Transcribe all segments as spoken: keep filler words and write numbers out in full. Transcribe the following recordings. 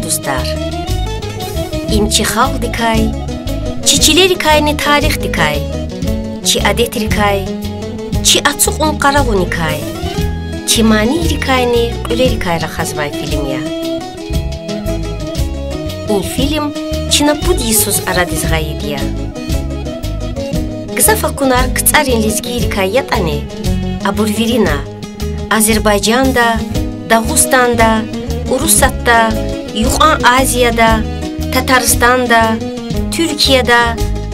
дустар. Им чи халкьдикай, чи чилерикайни тарихдикай, чи адетрикай, чи ацукьун къарагъуникай, чи манийрикайни кьуьлерикай рахазвай фильм я. И фильм чна пуд йисуз арадиз гъайиди я. Гзаф акунар КцӀарин лезгийрикай ятӀани, абур вирина: Азербайжанда, Дагъустанда, Урусатда, Юкьван Азияда, Татарстанда, Туьркияда,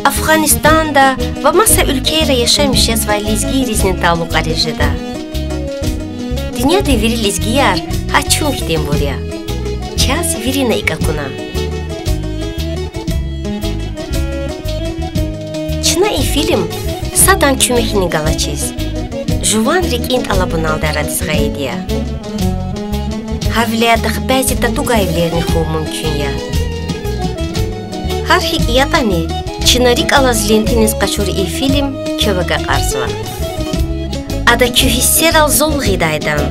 Афгъанистанда ва маса уьлквейра яшамиш жезвай лезгийризни талукьариз жеда. Дуьньядин вири лезгияр гьа чун хьтинбур я. Чаз вирина икӀ акуна. Чна и фильм садан куьмекни галачиз, жуван рикӀин тӀалабуналди арадиз гъайиди я. Гьавиляй адахъ бязи татугайвилерни хьун мумкин я. Гьар гьикӀ ятӀани, чна рикӀ алаз лентиниз къачур и фильм квев агакьарзава. Ада куь гьиссерал зул гъидайдан,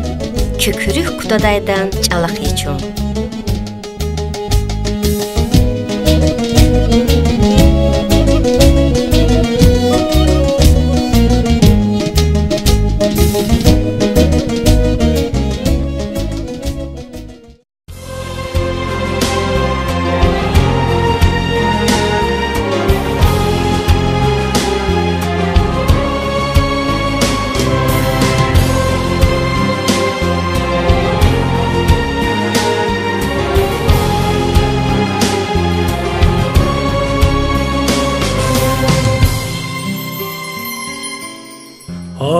куь куьруьхъ кутадайдан чӀалахъ я чун.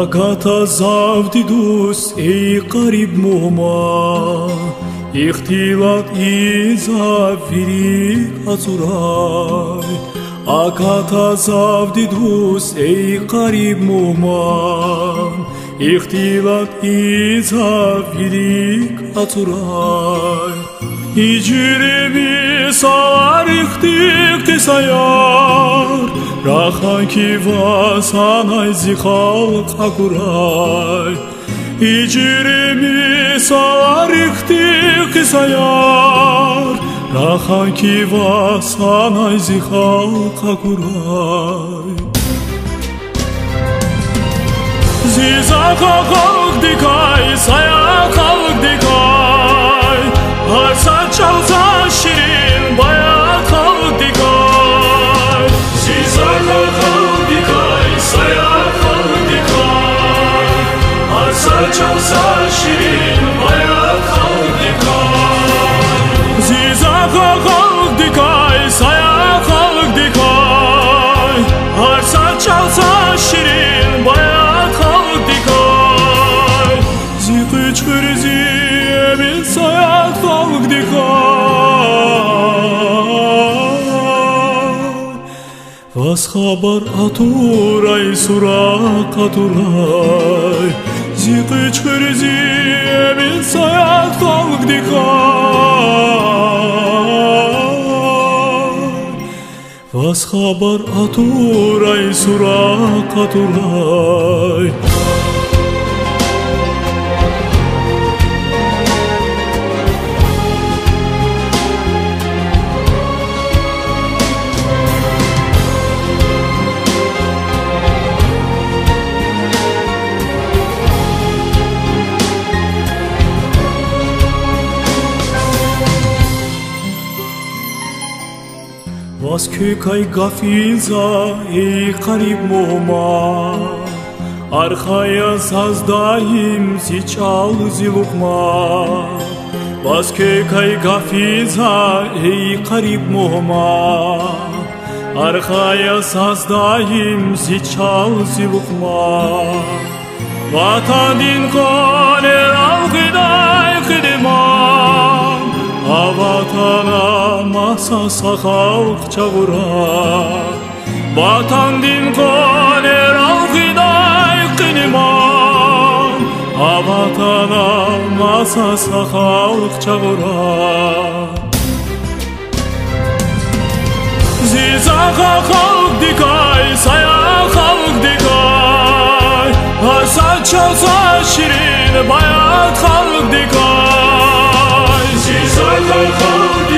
Аката завди дуст, эй къариб мугьман, ихтилат ийиз за вири ацӀурай. Аката завди дуст, эй къариб мугьман, ихтилат ийиз за вири ацӀурай. И жуьре мисалар ихьтин кьисаяр, раханки ваз санай зи халкь акурай. И жуьре мисалар ихьтин кьисаяр, раханки ваз санай зи халкь акурай. Зи захъ халкьдикай, саягъ халкьдикай, гьар сад чӀал са ширин баягъ халкьдикай. Зи захъ халкьдикай, саягъ халкьдикай, гьар сад чӀал са ширин баягъ халкьдикай. Зи захъ халкьдикай, саягъ халкьдикай, гьар сад чӀал са ширин баягъ халкьдикай. Зи къичӀхуьр зи эмин саягъ халкьдикай. Ваз хабар атурай, суракъ атурай, зи къичӀхуьр зи эмин саягъ халкьдикай. Ваз хабар атурай, суракъ атурай. Ваз квекай гаф ийин за, эй къариб мугьман, арха яз заз даим зи чӀал, зи лукьман. Ваз квекай гаф ийин за, эй къариб мугьман, арха яз заз даим зи чӀал, зи лукьман. Ватандин къванерал гъидай къилиман, а ватана маса са халкь чагъурай. Ватандин къванерал гъидай къилиман, а ватана маса са халкь чагъурай. Зи захъ халкьдикай, саягъ халкьдикай, гьар сад чӀал са ширин баягъ халкьдикай. Зи захъ халкьдикай,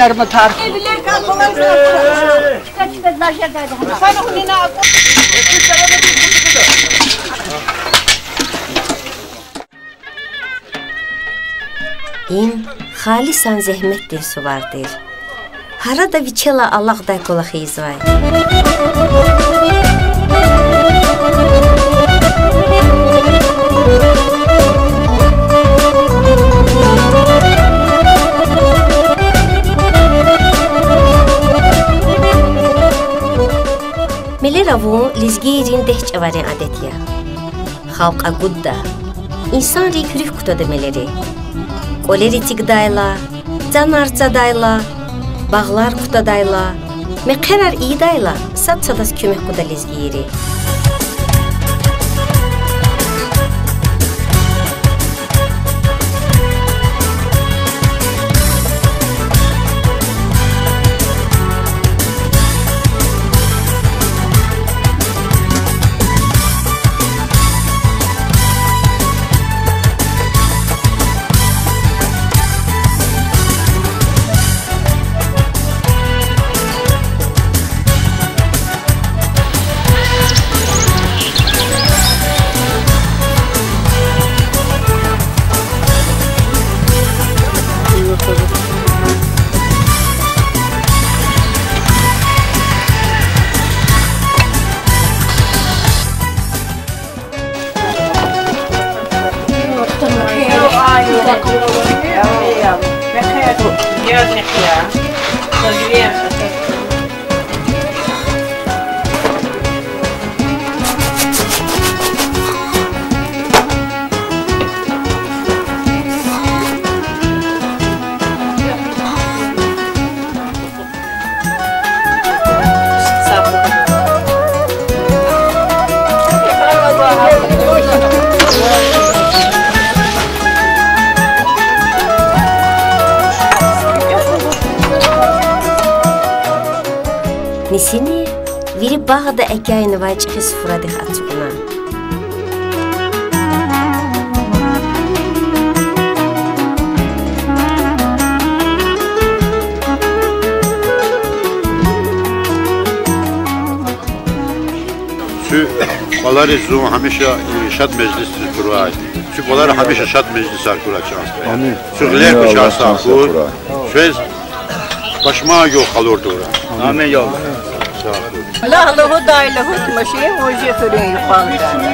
дарматар. Им халисан зегьметдин сувар тир. Гьарада вичелай алакьдай кӀвалах ийизвай. Мелер авун лезгийрин дегь чӀаварин адет я. Халкь агудда, инсанрик руьгь кутада мелери. КӀвалер эцигдайла, цанар цадайла, багълар кутадайла, мехъерар ийидайла сад садаз куьмек гуда лезгийри. Нисини вири багъда экӀянавай чӀехи суфрадихъ ацукьна. Куь балариз зун гьамиша шад межлисриз хьурай. Куь балари гьамиша шад межлисар хьурай чан сад. Амин. Куь гъилер куь чан сад хьуй. Квез пашман югъ къалур тавурай. Амин, я Аллагь. Лагь лугьудай лугьуз машин вуж я хуьруьн юкьвал кӀанда.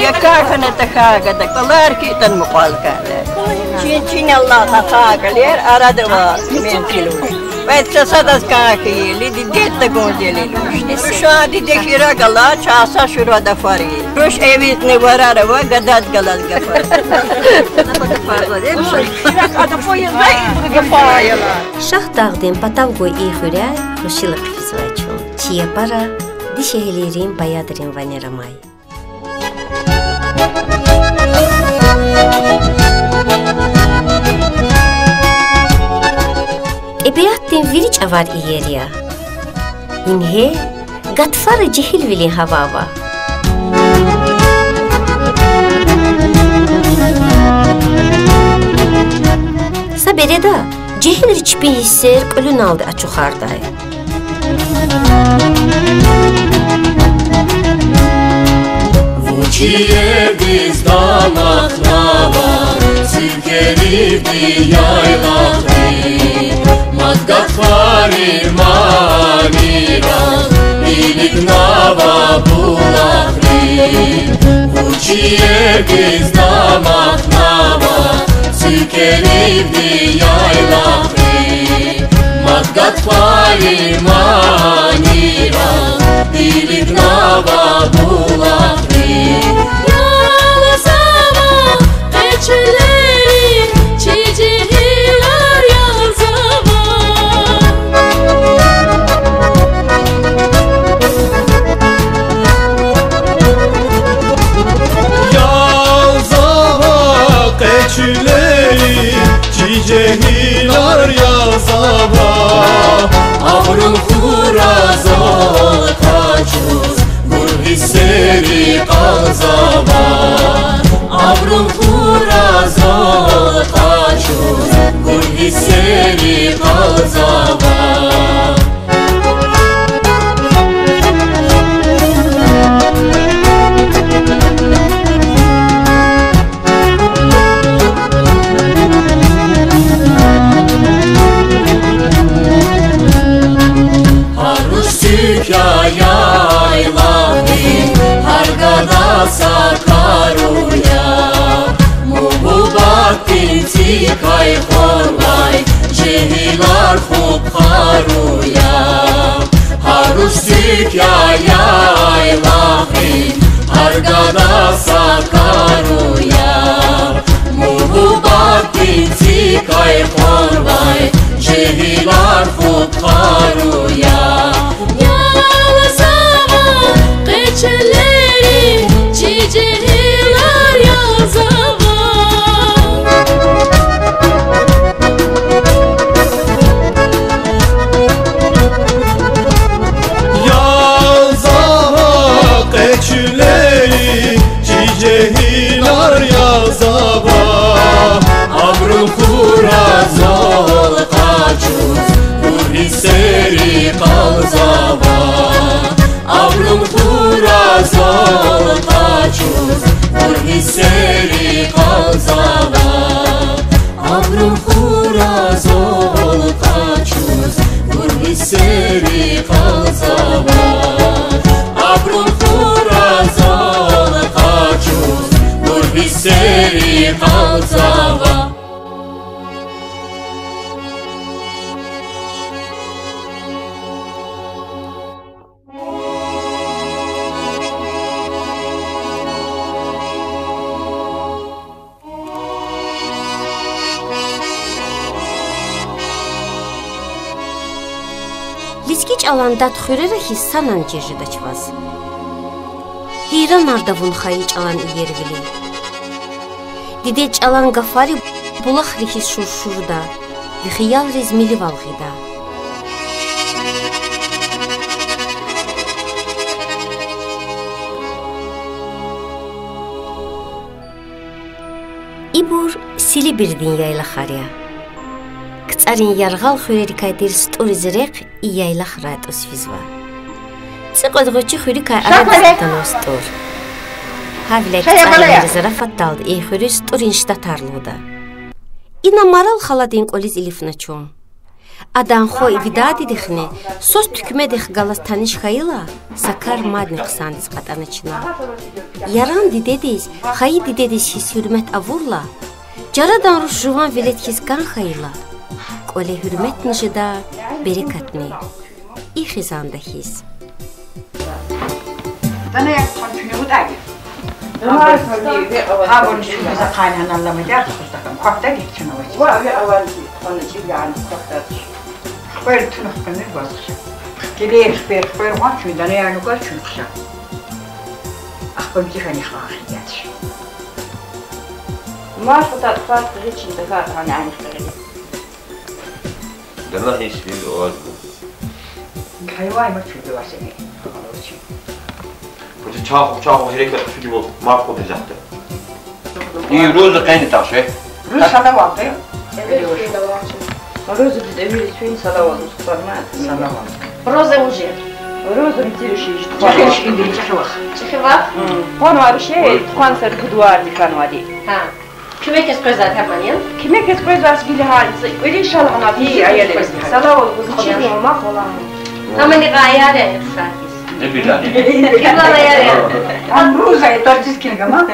Я кар хьана тахьай гада кӀвалер хьайитӀани мукьвал кӀанда. Чин-чин Аллагь тахьай кӀвалер арада ава мензил вуж. Кьвед са садаз кӀан хьайила, дидед тагун зелил вуж. Руш а диде хьира гала, чан са шура дафар ийиз. Руш эвичӀна варар ава, гадад галаз гафар. Шагьдагъдин патав гвай и хуьряй хушвилихъ физвай чун. Чи япара дишегьлийрин баядрин ванер амай. ТӀебиатдин вири чӀавар иер я. Ингье, гатфара жегьилвилин гьава ава. Са береда жегьилри чпин гьиссер кьуьлуьналди ачухардай. Вуч иердиз дамахнава цуькеривди яйлахри, мад гатфарин манийрал илигнава булахри. Вуч иердиз дамахнава цуькеривди яйлахри, мад гатфарин манийрал илигнава булахри. Ялзава къе чуьлерин чи жегьилар, ялзава. Ялзава къе чуьлерин чи жегьилар, ялзава. Абурун хура зал къачуз, гур гьиссери къалзава. Абурун хура зал къачуз, гур гьиссери къалзава. Гьар руш цуьк я яйлахрин, гьар гада са кару я. Муьгьуьббатдин цикай къванвай жегьилар хупӀ хару я. Гьар руш цуьк я яйлахрин, гьар гада са кару я. Муьгьуьббатдин цикай къванвай жегьилар хупӀ хару я. Ялзава къе чуьлерин чи жегьилар, ялзава. Ялзава къе чуьлерин чи жегьилар, ялзава. Абурун хура зал къачуз, гур гьиссери къалзава. Абурун хура зал къачуз, гур гьиссери къалзава. Абурун хура зал къачуз, гур гьиссери къалзава. Абурун хура зал къачуз, гур гьиссери къалзава. Лезги чӀалан дад хуьрера хьиз санани чир жедач ваз. Гьейранарда вун хайи чӀалан иервилин. Дидед чӀалан гафари булахри хьиз шуршурда, ви хиялриз миливал гъида. Ибур Силибирдин яйлахар я. КцӀарин яргъал хуьрерикай тир СтӀуриз рехъ и яйлахрай тӀуз физва. ЦӀикьвед гъвечӀи хуьруькай арадиз атанва СтӀур. Гьавиляй КцӀарийри зарафатдалди и хуьруьз СтӀурин штатар лугьуда. Ина Марал халадин кӀвализ илифна чун. Адан хва Видадидихъни свас туькӀвемедихъ галаз таниш хьайила, са кар мадни хъсандиз кьатӀана чна. Яран дидедиз, хайи дидедиз хьиз гьуьрмет авурла, чарадан руш жуван велед хьиз кӀан хьайила, кӀвале гьуьрметни жеда, берекатни. И хизанда хьиз. Дана гьич вил авазва. Гьайван ма чуьнги васени. Гьуьрчи чахъ-чахъ гьерекат хъфидайвал марф къуддизахъди. И руза къени тахши? Руза салавалди. Руза дидевириз фин салавал гуз хъванва. Салавал. Руза вужи? Руза мицируши жи тухван. ЧӀехи вахт. ЧӀехи вахт? М. Тухванвай руши, тухван сар гудварни хьанвайди. Гьа. Куьмекиз къвезвай таманин? Куьмекиз къвезвай гила гьа, кӀвалин шалгъанвай, и, аял къвезвай. Салавал гуз чиз мама къвалан. Тамани гъаяр я, Иршатиз. Дебилани. Дебилани аяр я. Ам руза, э, тортиз кингама.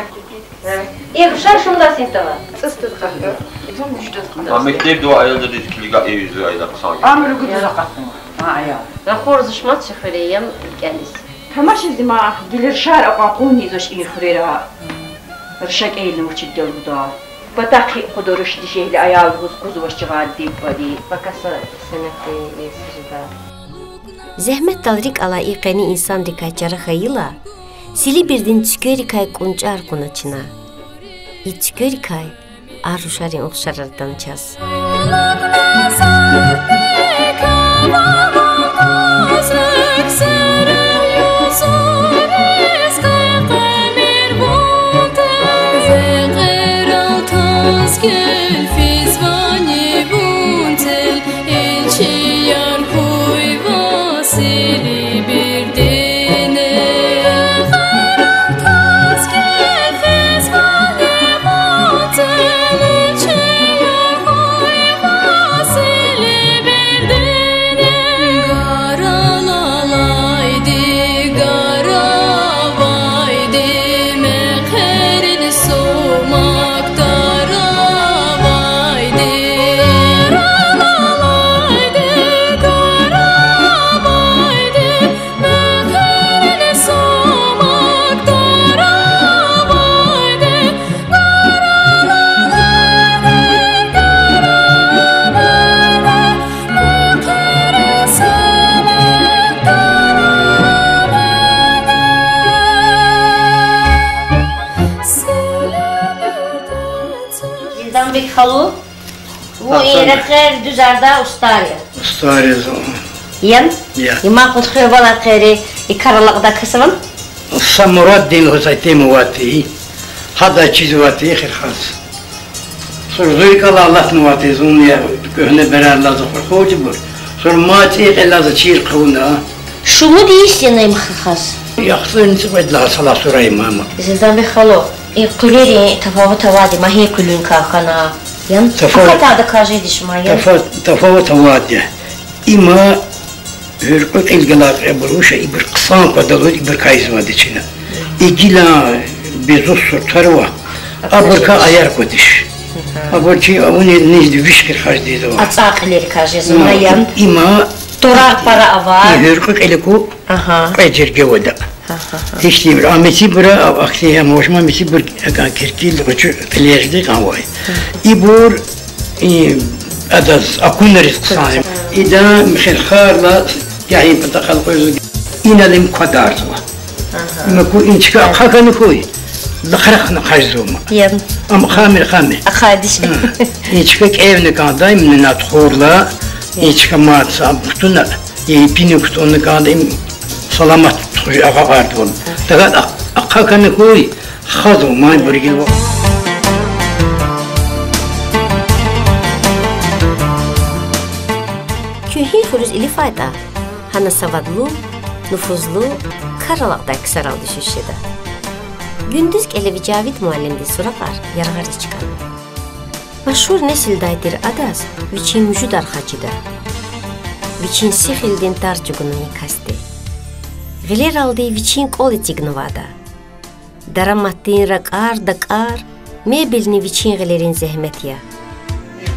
Э, Иршат, шумда синтава. Цӏустуд къахта. Зун муштуд къахта. Ам мектебда ва аялдиз килига эвиз ва айла хъсан. Ам ругуд за къахта. А, аял. Рахур зушмат шихурием кӏелиз. Тамашиз ма гила рушар акьван къуниз аш и хуьрера. Руша кӏелна учитель гуда. Патахъ хьи къудуруш дишегьли аял гуз къузвач жагъа диб бади. Пакаса сенефи и сижда. Зегьметдал рикӏ алай и къени инсанрикай чара хьайила, Силибирдин цуькверикай кӏунчӏар кьуна чна. И цуькверикай а рушарин ухшарар атана чаз. Жинданбек халу, вун и рекьер дуьз арада устар я. Устар я зун. Ян? Я. Има кьудкъвевал рекьери и кар алакьдай кас авани? Са Мураддин лугьуз итим авайди, гьада чизвайди хирхаз. Сура зун рикӏ алай алатнавайди, зун я куьгьне беряр алаз хурхудибур. Сура мад цӏийи кьилел за чир хъувуна. Шумуд йис яна им хирхаз? Яхцӏурни цӏикьвед лагьай йисалай сура има ама. Жинданбек халу, и къуьлерин тафават авайди ма гьи къуьлуьникай хьана? Ян? Тафават, акатайдакай жеди шума, ян? Тафа-, тафават авайди я. Има гьуьркьуь кьил галай кьейибур вуч я, ибур хъсан квадалуз, ибур кайизвайди чна. И гила безуз сортар ава, абурукай аяр квадиш. Абур чи авунин низди виш хирхаз жезва. Ацӏай кьилерикай жезва, ян? Има турар пара ава. И гьуьркьуь кьил аку, кьве жергевада. Гьихьтинбур, а мецибур, а, ахьтин, ам вачма мецибур, а, киркил гъвечӏи кьилер жеди кӏанвай. Ибур, и, адаз акунариз хъсан я. Идан хирхарла, гагьин патахъ элкъуьрзава, инал им квадарзава. Им аку, и чка ахъа хьана хьуй, лакъра хъана хъажзава ма. Ам ахъамир, ахъамир. Ахъайдиш. И чка кӏевна кӏанда, им нина тухурла, и чка мад са кутуна, и пини кутуна кӏанда, им саламат тухуз агъа ардвал. Тагат а-, ахъа хьана хьуй, хазва, майбур гила. Хуьруьз илифайтӀа, гьана савадлу, нуфузлу, кар алакьдай ксаралди шуьш жеда. Гуьндуьз кӀелевай Жавид муаллимдин суракьар яргъариз чкӀана. Машгьур несилдай тир адаз вичин муьжуьд архайида. Вичин сихилдин тар чӀугунани касди. Гъилералди вичин кӀвал эцигнава ада. Дараматдин ракӀар, дакӀар, мебельни вичин гъилерин зегьмет я.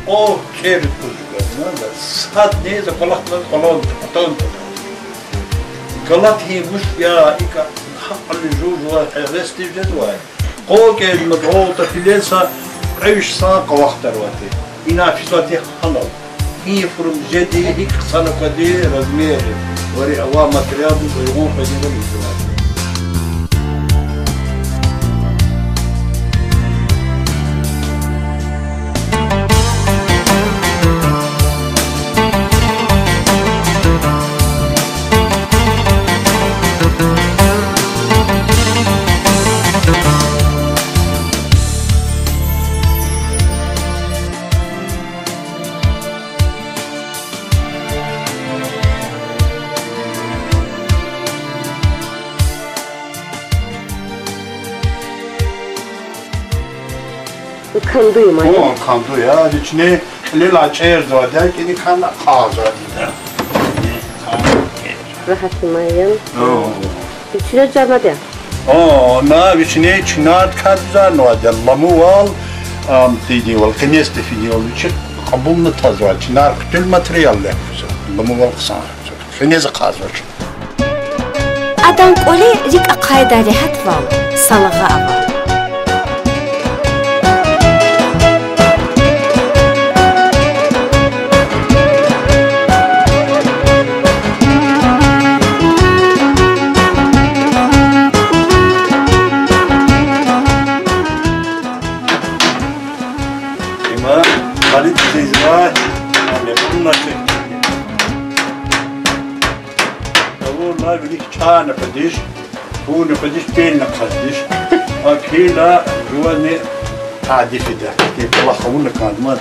О, кер туз гана, да, садни за кӀвалахна, кӀвалан атан. Галат гьи вуч я, икӀ гьакьван жув жуваз гьевес тир жезвай. Къо кӀелна, дов тахьилел са кьве виш сан къавахдарвати. Ина физвати гьанал. Гьи форма жеди, гьикӀ хъсан аквади, размер, вари авай материалдиз уйгъун къвединвал ийизвай. Канду я, ма я? О, канду я, вични кьилелай чӀерзавайди я, кӀаник хьана кьазвайди я. Рагьат я, ма я? О. Вични чарнавайди я? О, на вични чинар кадзарнавайди я, ламувал, ам, тийидинвал, къенез тефидинвал вичи кьабулна тазвай, чинар хъуьтуьл материал я. Ламувал хъсан. Къенез акъвазвач. Адан кӀвале рикӀ ахъайдай регьятвал, салагъа ава. Има, халид зизва, ам япрумна чек. Авурла вилик чайни къведиш, пурни къведиш, пелни хъвадиш. А пила жувазни тадиф ийида. Кепила хавуна кӀанда ман.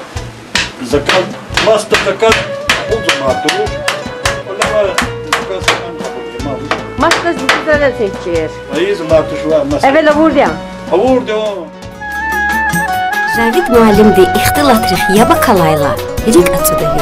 Заказ, маста заказ, акъудзамай туш. Валлагь, заказ кьван кьабулзамай туш. Маста заказ эцигчир. Ийизмай туш ва маста. Эвел авурди я? Авурди я. Жавид муаллимди ихтилатрихъ яб акалайла, рикӀ ацӀуда ви.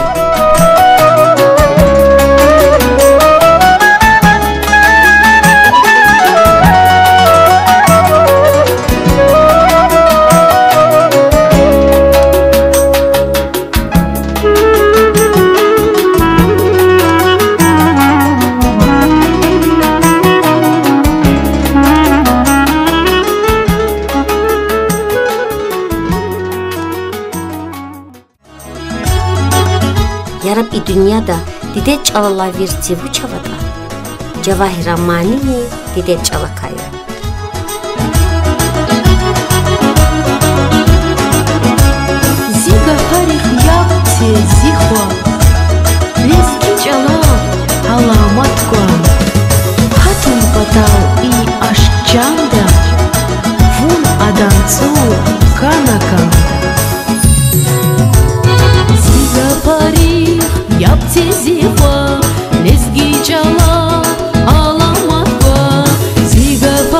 Яраб и дуьньяда дидед чӀалалай вирт зи вуч аватӀа, Жавагьиран манини дидед чӀалакай я. Зи гафарихъ яб це, зи хва, лезги чӀалал аламат кван. Гьатун патал и ашкъ чанда, вун адан цӀур кана кӀанда. Зи гафарихъ яб це, зи хва, лезги чӀалал аламат кван. Зи гаф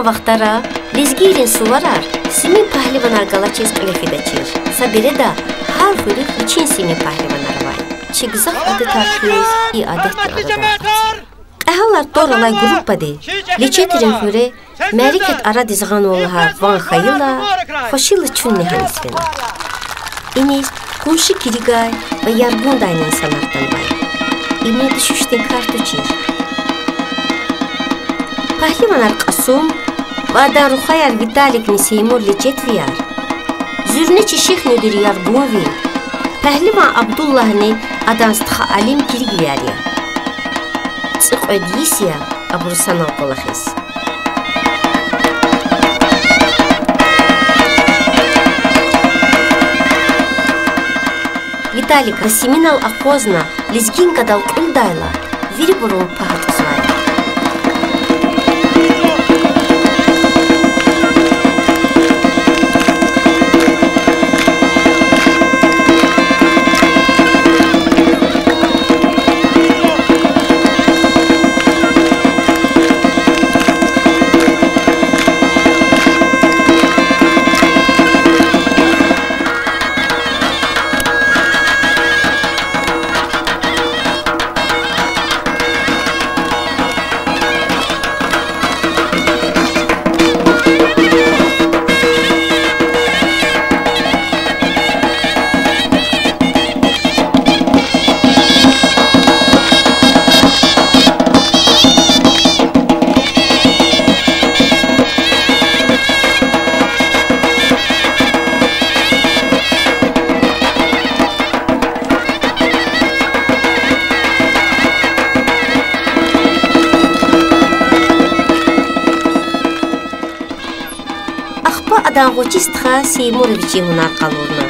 Вахтара лезгийрин суварар Симин пагьливанар галачиз кьиле фидачир. Са береда гьар хуьруьхъ вичин Симин пагьливанар авай. Чи гзаф адетархъ и адетни арадай акъатзава. Кьегьалар тӀвар алай группади Лечетрин хуьре мярекат арадиз гъанва лагьай ван хьайила, хвешила чунни гьаниз фена. Иниз къунши Киригай ва Яргундайни инсанар атанвай. Има дуьшуьшдин кар тушир. Пагьливанар Кьасум ва адан рухваяр Виталикни Сеймур Лечетвияр, зуьрнечи шихнуьдир Яргунви, пагьливан Абдуллагьни адан стха Алим Киригвияр я. ЦӀикьвед йис я абуру санал кӀвалахиз. Виталика Симинал акъвазна лезгинкадал кьуьлдайла, вирибурун пагь атӀузвай. Ахпа адан гъвечӀи стха Сеймура вичин гьунар къалурна.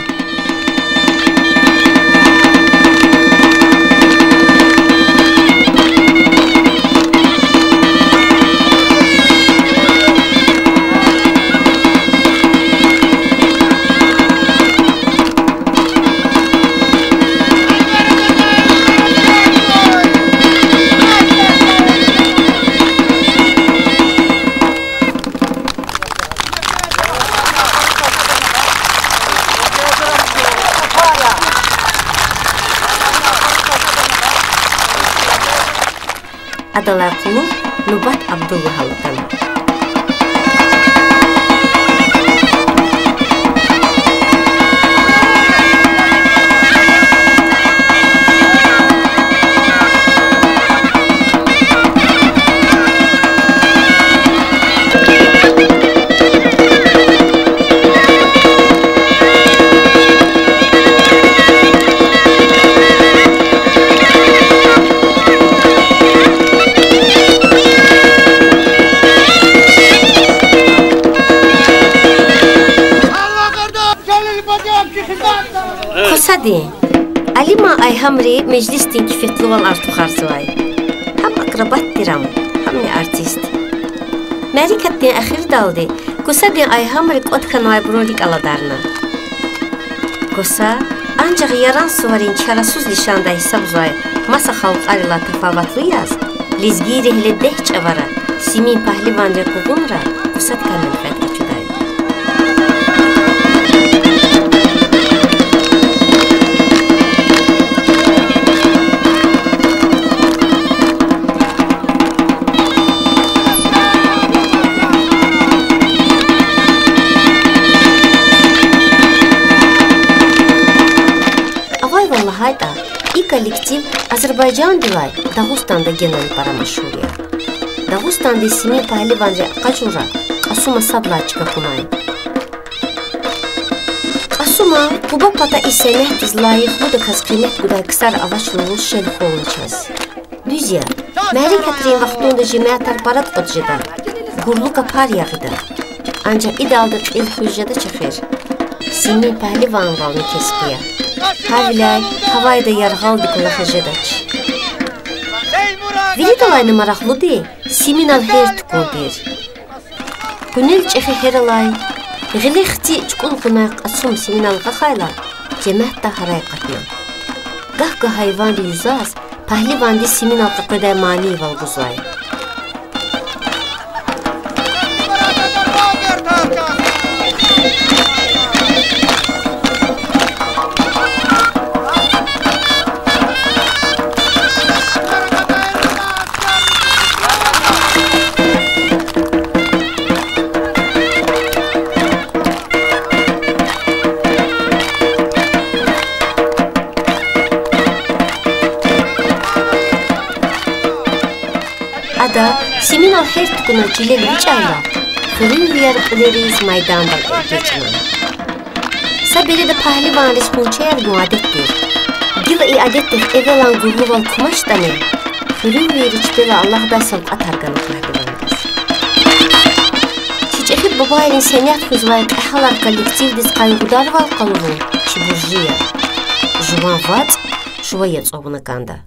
Адалай кьулухъ нубат Абдуллагьал атана. Косадин Алиман Айгьамри межлисдин кефетлувал артухарзавай. Гьам акробат тир ам, гьамни артист. Мярекатдин эхирдалди Косадин Айгьамри кӀватӀ хьанвайбурун рикӀ аладарна. Коса анжах Яран суварин чарасуз лишандай гьисабзавай маса халкьарилай тафаватлу яз, лезгийри гьеле дегь чӀавара Симин пагьливанрин къугъунра Косадикай менфят къачудай. Авайвал лагьайтӀа, и коллектив Азербайжандилай Дагъустанда генани пара машгьур я. Дагъустандин Симин пагьливанрин акъажунра Кьасума сад лагьай чка кьунай. Кьасума Къуба пата и сенятдиз лайихлудаказ къимет гудай ксар авач лугьуз шел хвална чаз. Дуьз я, мярекатрин вахтунда жемятар пара кӀватӀ жеда, гурлу капар ягъида. Анжах идалди кьил хуьз жедач эхир. Симин пагьливанвални кеспи я. Гьавиляй гьавайда яргъалди кӀвалахиз жедач. Виридалайни марахлуди Симинал гьер тукӀун тир. Къуьнел чӀехи гьер алай, гъиле хци чукӀул кьунвай Кьасум Симинал гъахайла, жемятда гьарай акъатна. Гагь-гагь гьайванри юзаз пагьливанди Симинал къекъведай манийвал гузвай. Ада Семинал гьер тукӀуна чилел эцигайла, хуьруьнвияр кьуьлериз майдандал эгечӀна. Са береда пагьливанриз хунчаяр гун адет тир. Гила и адетдихъ эвелан гурлувал кумачтӀани, хуьруьнвийри чпелай аллагьдай савкьватар гана пагьливанриз. Чи чӀехи бубайрин сенят хуьзвай кьегьалар коллективдиз къайгъударвал къалурун чи буржи я. Жуван вацӀ шувай яцӀ авуна кӀанда.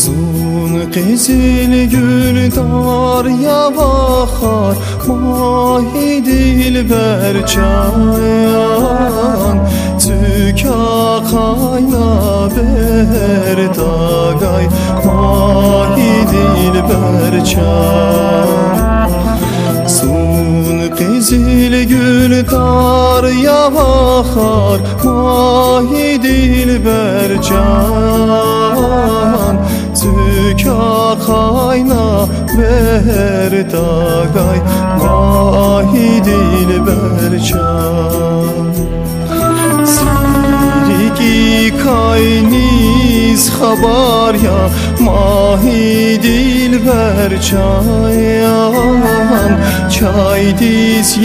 Зун къизил гуьлдар я вахар, магьи дилбер чан, цуьк ахъайна бер тагай, магьи дилбер чан. Зун къизил гуьлдар я вахар, магьи дилбер чан, цуьк ахъайна бер тагай, магьи дилбер чан. Зи рикӀикай низ хабар я, магьи дилбер чан, чайдиз е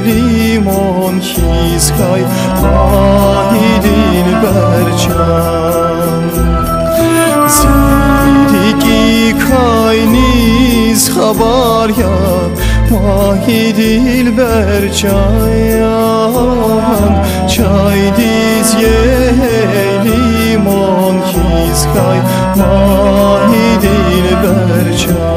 лимон хьиз хьай, магьи дилбер чан. Зи рикӀикай низ хабар я, магьи дилбер чан, чайдиз е лимон хьиз хьай, магьи дилбер чан.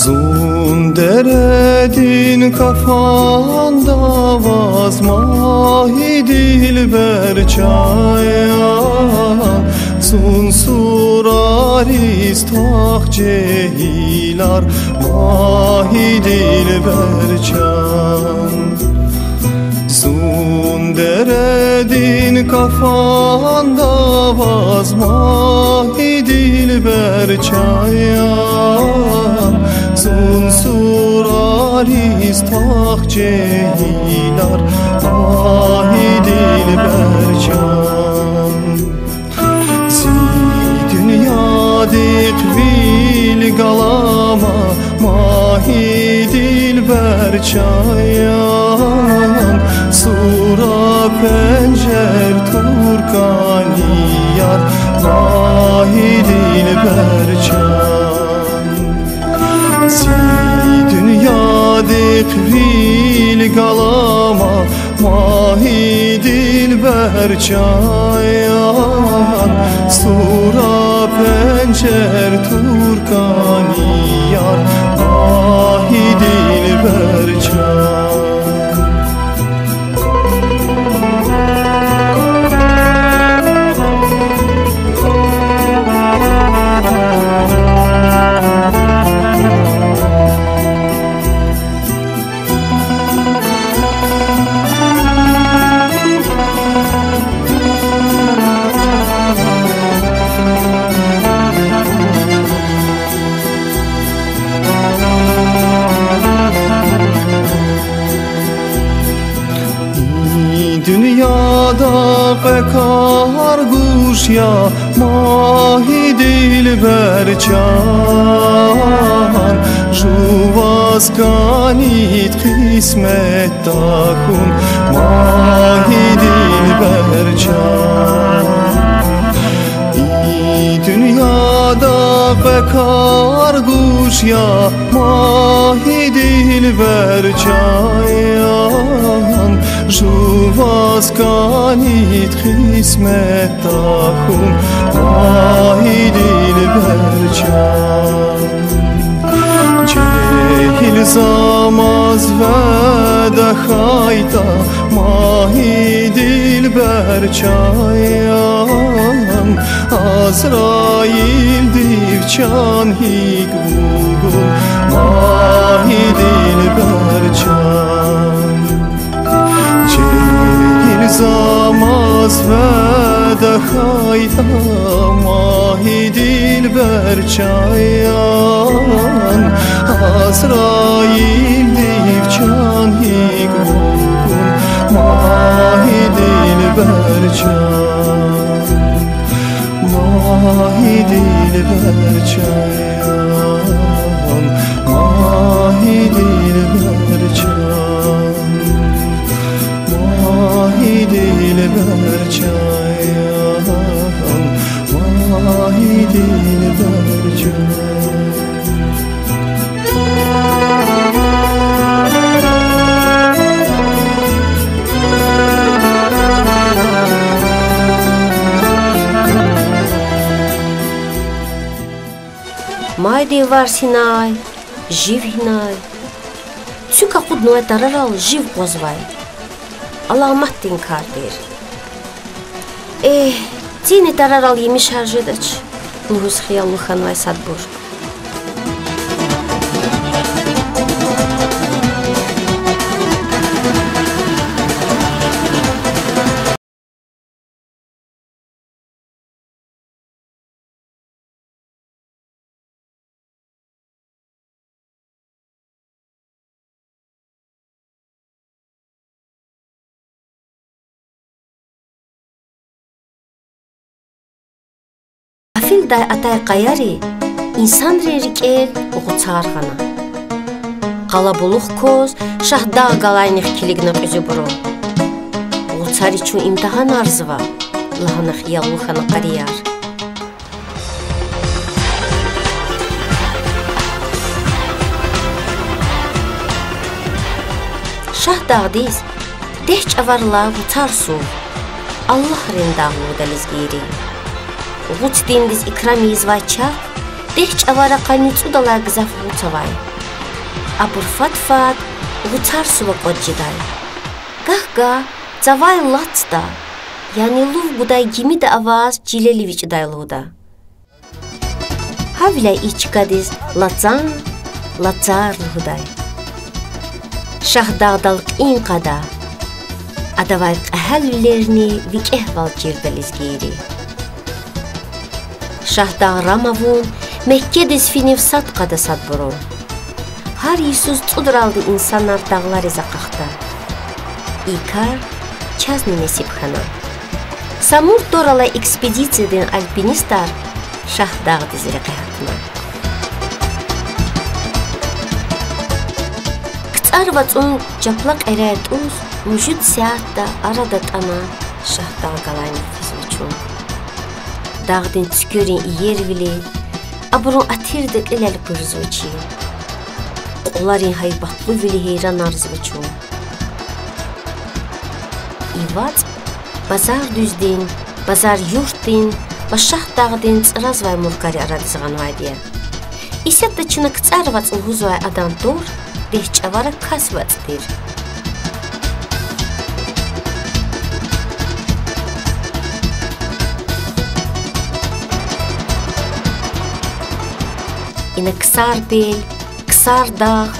Зун дередин кафанда аваз, магьи дилбер чан, зун сурариз твах жегьилар, магьи дилбер чан. Зун дередин кафанда аваз, магьи дилбер чан, зун сурариз твах жегьилар, магьи дилбер чан. Зи дуьньядихъ вил галама, магьи дилбер чан, сура пенжер туркани яр, магьи дилбер чан. Зи дуьньядихъ вил галама, магьи дилбер чан, сура пенжер туркани яр, магьи дилбер чан. Дуьньяда кьве кар гуж я, магьи дилбер чан, жуваз кӀанид къисмет тахьун, магьи дилбер чан. И дуьньяда кьве кар гуж я, магьи дилбер чан, жуваз кӀанид къисмет тахьун, магьи дилбер чан. Жегьил замаз вяда хьайитӀа, магьи дилбер чан, Азраилди вичан гьикӀ вугун, магьи дилбер чан. Жегьил замаз вяда хьайитӀа, магьи дилбер чан, Азраилди вичан гьикӀ вугун, магьи дилбер чан. Магьи дилбер чан, магьи дилбер чан, магьи дилбер чан, магьи дилбер чан. Майдин варз гьинай, жив гьинай. Цуьк акъуднавай тарарал жив акъвазвай. Аламатдин кар тир. Эгь, цини тарарал емишар жедач, лугьуз хияллу хьанвай садбур. Къафилдай атай къаяри инсанрин рикӀел гъуцар хьана. Къалабулух кваз Шагьдагъ галайнихъ килигна кьуьзуьбуру. Гъуцари чун имтигьанарзава, лагьана хияллу хьана къарияр. Шагьдагъдиз дегь чӀаварилай гъуцар сув, Аллагьрин дагъ лугьуда лезгийри. Гъуц диндиз икрам ийизвай чахъ дегь чӀавара къанни цӀудалай гзаф гъуц авай. Абур фад-фад гъуцар сува кӀватӀ жедай. Гагь-гагь цавай лацда, яни лув гудай гимида аваз чилел эвичӀдай лугьуда. Гьавиляй и чкадиз Лацан, Лацар лугьудай. Шагьдагъдал кьин кьада, адавай кьегьалвилерни викӀегьвал чирда лезгийри. Шагьдагъ рам авун Меккедиз финив сад кьада садбурун. Гьар йисуз цӀудралди инсанар дагълариз акьахда. И кар чазни несиб хьана. Самур тӀвар алай экспедициядин альпинистар Шагьдагъдиз рекье гьатна. КцӀар вацӀун чапла кьеряй тӀуз муьжуьд сятда ара датӀана Шагьдагъ галайнихъ физва чун. Дагъдин цуькверин иервили абурун атирдин кьил элкъуьрзавачир. Кьуларин гьайбатлувили гьейранарзава чун. И вацӀ Базардуьздин, Базар-Юртдин ва Шагьдагъдин цӀразвай муркари арадиз гъанвайди я. Исятда чна КцӀар вацӀ лугьузвай адан тӀвар дегь чӀавара Кас вацӀ тир. Ина Ксар пел, Ксар дагъ,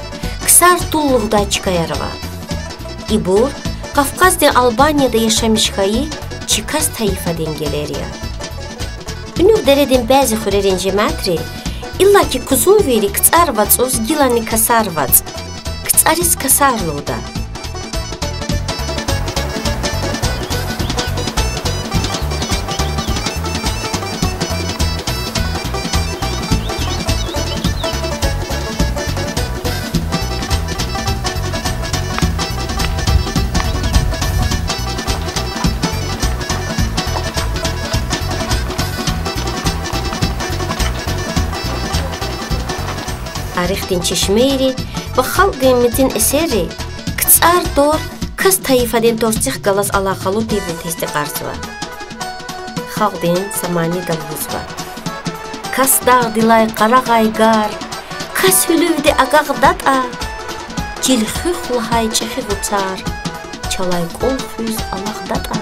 Ксар тул лугьудай чкаяр ава. Ибур Къафкъаздин Албанияда яшамиш хьайи Чикас тайифадин гелер я. Уьнуьгъ дередин бязи хуьрерин жемятри, иллаки кузунвийри КцӀар вацӀуз гилани Касар вацӀ, КцӀариз Касар лугьуда. Тарихдин чешмейри ва халкьдин мецин эсерри КцӀар тӀвар кас тайифадин тӀварцӀихъ галаз алакъалу тирди тестикьарзава. Халкьдин са манидал лугьузва: кас дагъдилай къарагъай гар, кас гьуьлуьвди агакьдатӀа, чил хуьх лагьай чӀехи гъуцар чалай кӀвал хуьз алакьдатӀа.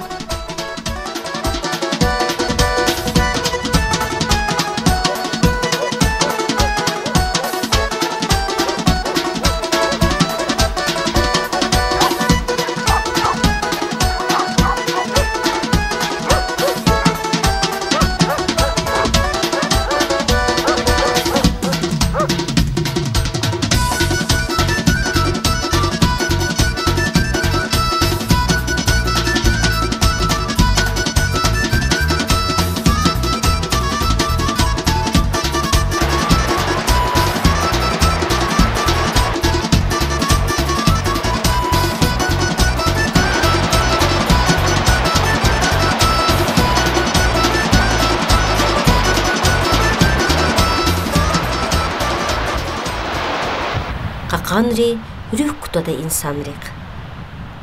Кьакьанри руьгь кутада инсанрихъ,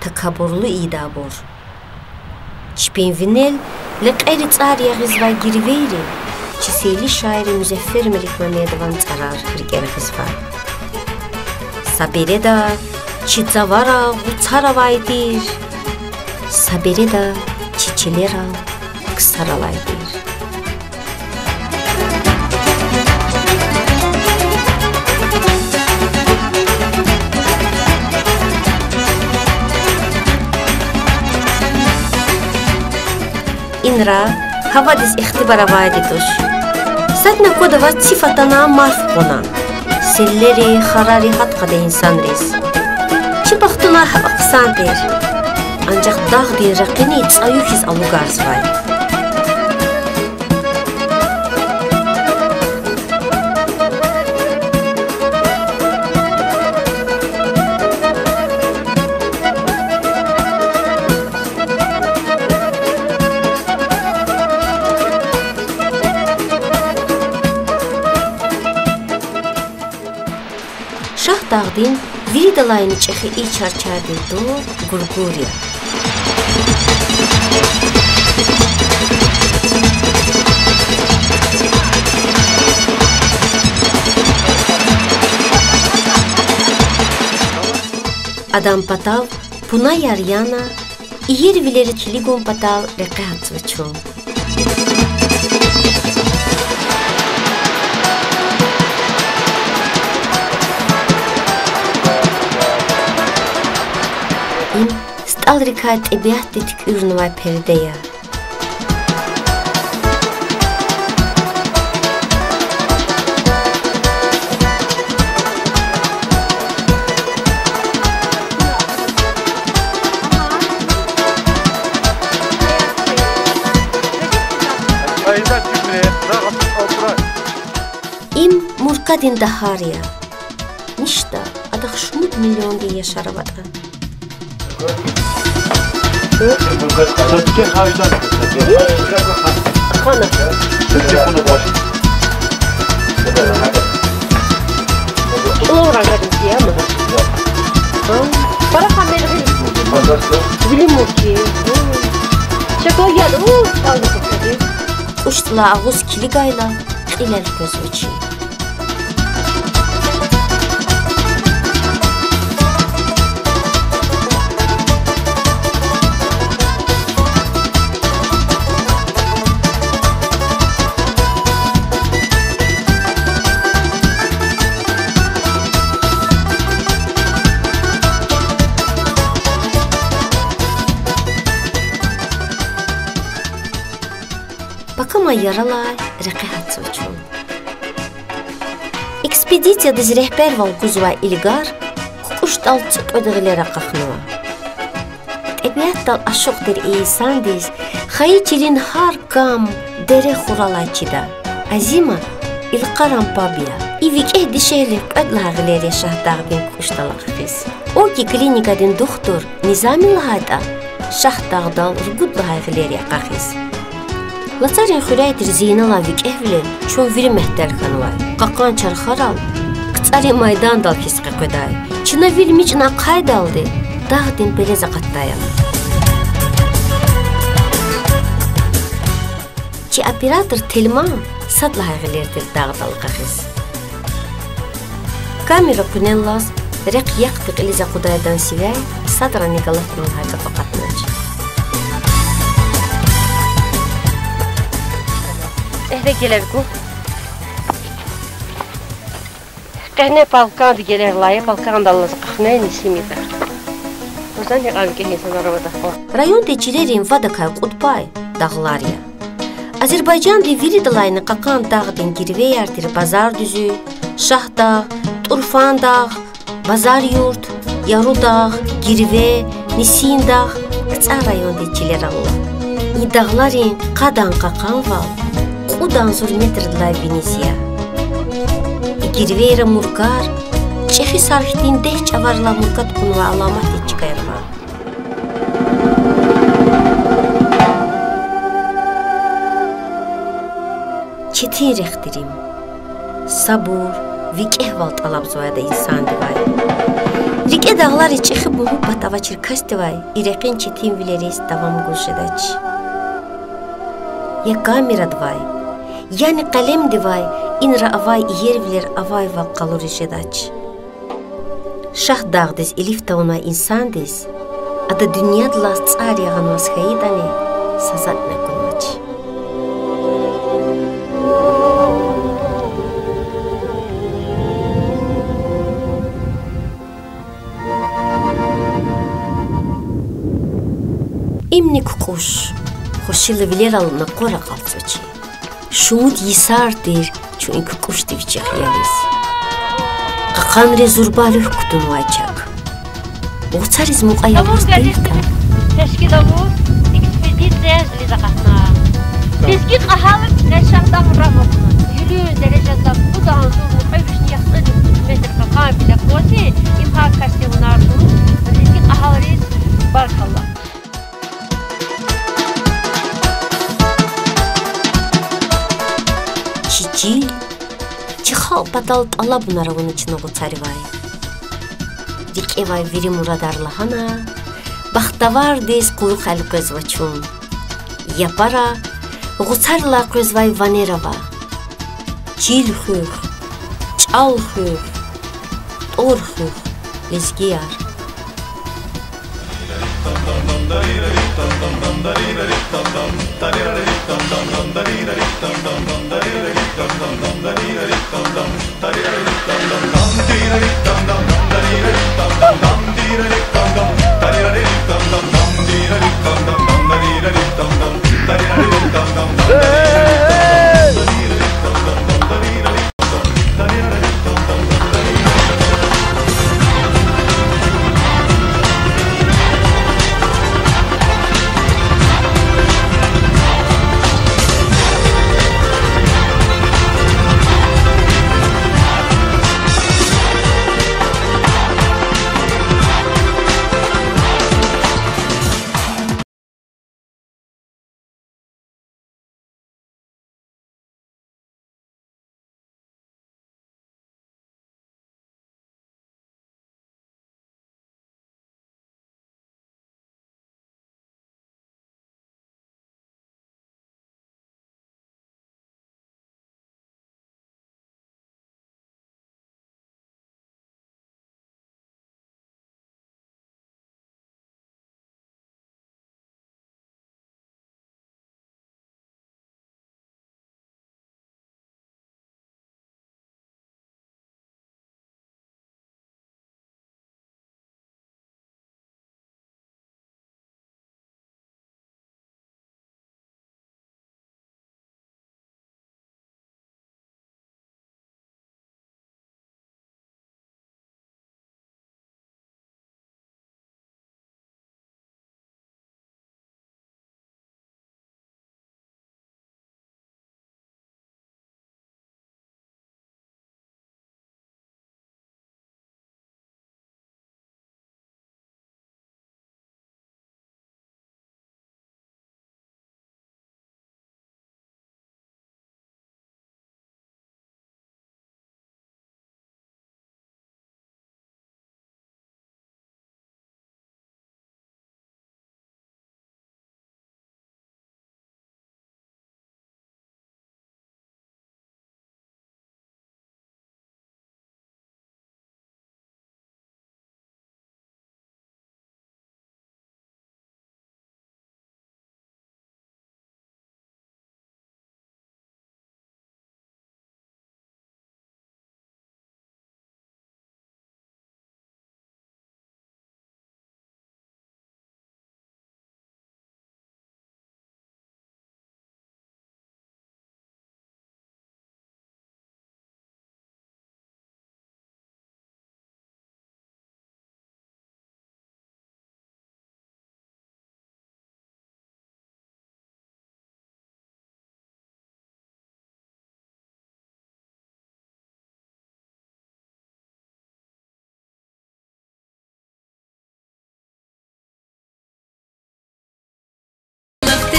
такабурлу ийида абур. Чпин винел лекьери цӀар ягъизвай гирвейри чи сейли шаир Музаффер Меликмамедован цӀарар рикӀера гъизва. Са береда чи цавара гъуцар авай тир, са береда чи чилера ксар алай тир. Инра гьавадиз ихтибар авайди туш. Садни аквада ваз циф атана, марф кьуна. Селлери, харари гьат кьада инсанриз. Чи бахтунай гьакӀ хъсан тир. Анжах дагъдин ракъини цӀаю хьиз алугарзавай. Шагьдагъдин виридалайни чӀехи и чарчардин тӀвар Гургур я. Адан патав пунаяр яна, иервилериз килигун патал рекье гьатзава чун. Им стӀалрикай тӀебиатди туькӀуьрнавай перде я. Им муркадин дагьар я. Ништа, адахъ шумуд миллиондин яшар аватӀа. Хана. Чулав рагадиз я ма. Пара хамер гъил. Вили мурки. Шакал яд, у, алда кутади. КӀушдалай агъуз килигайла, кьилел къвезва чи. Пакамай яралай рекье гьатзава чун. Экспедициядиз регьбервал гузвай Илгар кукӀушдал цӀикьвед гъилер акьахнава. ТӀебиатдал ашукь тир и инсандиз хайи чилин гьар кам, дере хуралай чида. Азима илкъаран паб я. И викӀегь дишегьли кьвед лагьай гъилер я Шагьдагъдин кукӀушдал акьахиз. Оки клиникадин духтур Низами лагьайтӀа, Шагьдагъдал ругуд лагьай гъилер я акьахиз. Лацарин хуьряй тир Зейналан викӀегьвилел чун вири мягьтел хьанвай. Кьакьан чархарал, ЦӀарин майдандал хьиз къекъведай. Чна вил мичӀна ахъайдалди дагъдин пелез акъатдай ам. Чи оператор Тельман сад лагьай гъилер тир дагъдал къекъвез. Камера къуьнеллаз рехъ яхъди кьилиз акъудайдан сивяй садрани галатна лагьай гаф акъатнач. Эхде гелер гу. Къене балкӀанди гелер лайи, балкӀандал алаз къахне нисимида. Узан гьикьван кӀи инсанар авада хва. Райондин чилерин вадакай кьуд пай дагълар я. Азербайжандин виридалайни кьакьан дагъдин гирвеяр тир Базардуьзуь, Шагьдагъ, ТӀурфандагъ, Базарюрт, Ярудагъ, Гирве, Нисиндагъ, КцӀар райондин чилерал ала. И дагъларин къадан кьакьанвал кьуд агъзур метрдилай виниз я. И гирвейра муркар чӀехи сар хьтин дегь чӀаварилай муркад кьунвай аламатдин чкаяр ава. Четин рехъ тир им. Сабур, викӀегьвал тӀалабзавайди я инсандивай. РикӀе дагълариз чӀехи муьгьуьббат авачир касдивай и рехъин четинвилериз давам гуз жедач. Я камерадивай, яни къелемдивай инра авай иервилер авайвал къалуриз жедач. Шагьдагъдиз илиф тавунвай инсандиз ада дуьньядилай цӀар ягъанваз хьайитӀани са затӀни акунвач. Имни кукӀуш, хушвилерал накъвар акьалтзавачир. Шумуд йисар тир чун и кукӀушди вичихъ ялиз. Кьакьанриз зурба руьгь кутунвай чахъ. Вацариз мукьва явуз тиртӀа, тешкил авур экспедиция жильиз акъатна. Лезги кьегьалрин Шагьдагъ рам акуна. Гьуьлуьн дережада кьуд агъзур мукьва вишни яхцӀурни кьуд метр кьакьан вил аквазва, им гьа касди гьунар тун, лезги кьегьалриз баркалла. Чи чил, чи халкь патал тӀалабунар авуна чна гъуцаривай. РикӀевай вири мурадар лагьана, бахтавардиз къуллугъ элкъвезва чун. Япара гъуцарилай къвезвай ванер ава: чил хуьх, чӀал хуьх, тӀвар хуьх, лезгияр.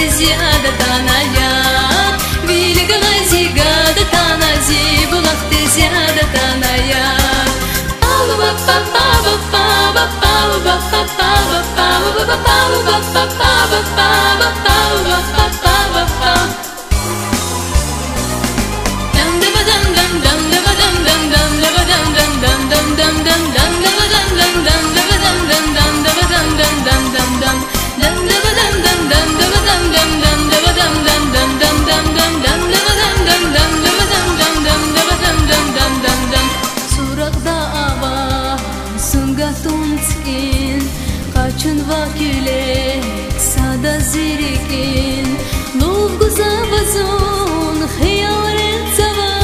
Зияда тана я, вилик гъай зи гада тана, зи булахдиз зияда тана я. Суракьда ава сунгатун цӀин, къачунва куьлек сада зи рикӀин. Лув гузава зун, хиял рехъ цава,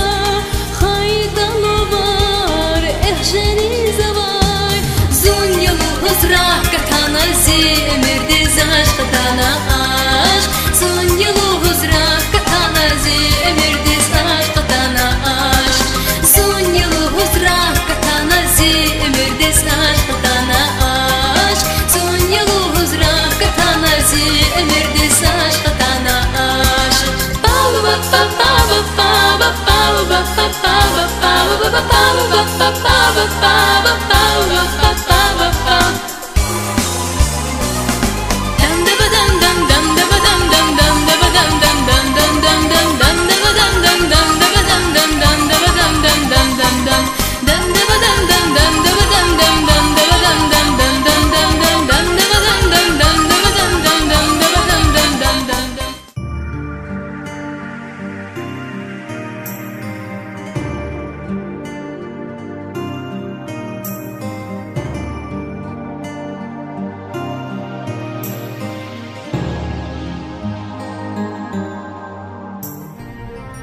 хайи тӀалабар эхь жени завай. Зун я лугьуз рак атана, зи уьмуьрдиз ашкъ атана ашкъ. Зун я лугьуз рак атана, зи уьмуьрдиз ашкъ атана ашкъ. Зун я лугьуз рак атана, зи уьмуьрдиз ашкъ атана ашкъ. Зун я лугьуз рак атана, зи уьмуьрдиз ашкъ атана ашкъ.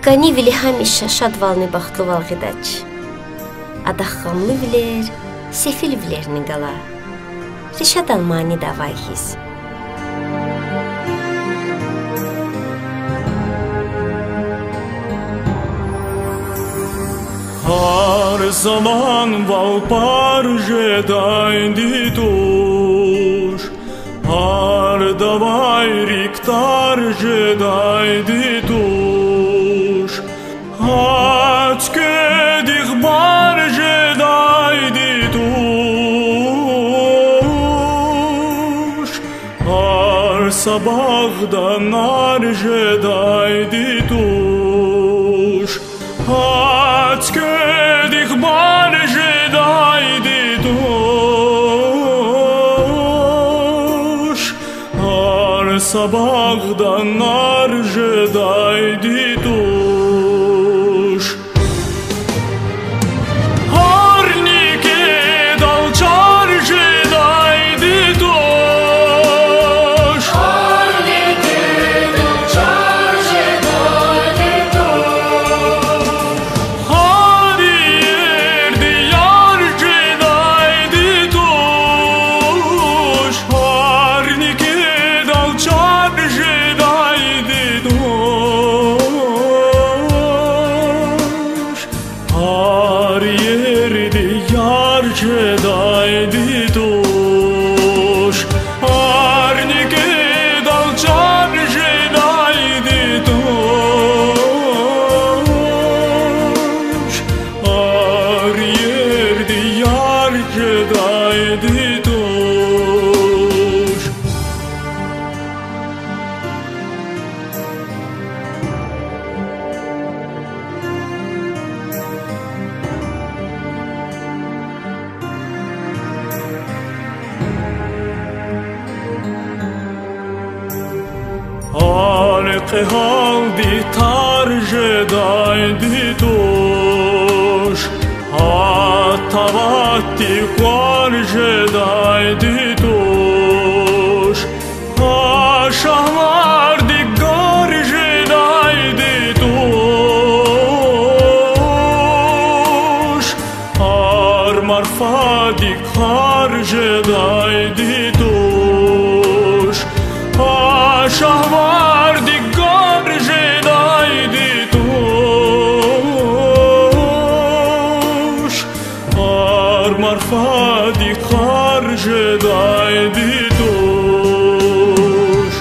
КӀанивили гьамиша шадвални бахтлувал гъидач. Адахъ гъамлувилер сефилвилерни гала, ришадан манида авай хьиз. Гьар заманвал пар жедайди туш, гьардавай рикӀ тар жедайди туш, гьа цуькведихъ бар жедайди туш, гьар са багъда нар жедайди туш, гьа цуькведихъ бар жедайди туш, гьар са багъда нар жедайди туш. Гьарни кӀедал чар жедайди туш, гьарни кӀедал чар жедайди туш, гьар ерди яр жедайди туш, гьарни кӀедал чар жедайди туш, гьар ерди яр жедайди туш, гьарни кӀедал чар жедайди туш, гьар ерди яр жедайди туш. Гьар кьегьалди тар жедайди туш, гьа таватди квар жедайди туш, гьа шагьвардик гар жедайди туш, гьар марфадик хар жедайди туш, гьа шагьвардик гар жедайди туш, гьар марфадик хар жедайди туш.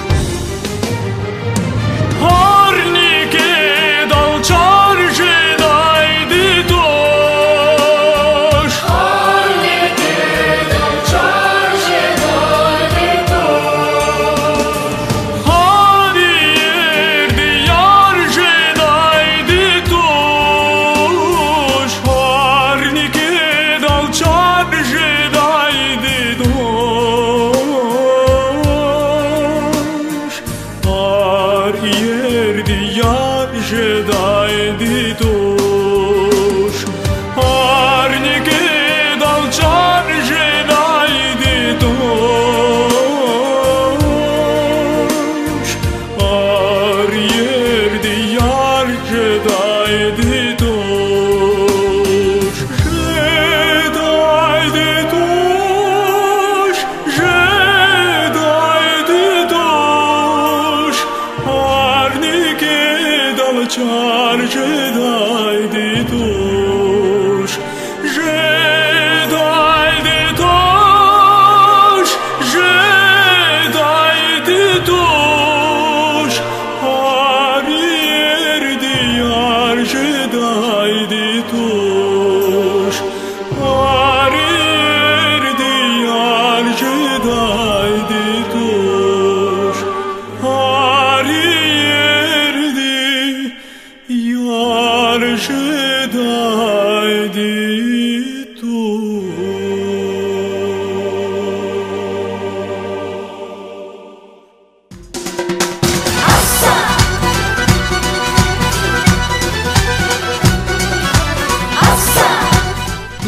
Чар жедайди туш, жедайди туш, жедайди туш, гьар ерди яр жедайди туш, гьар ерди яр жедайди туш, гьар ерди яр жедайди туш.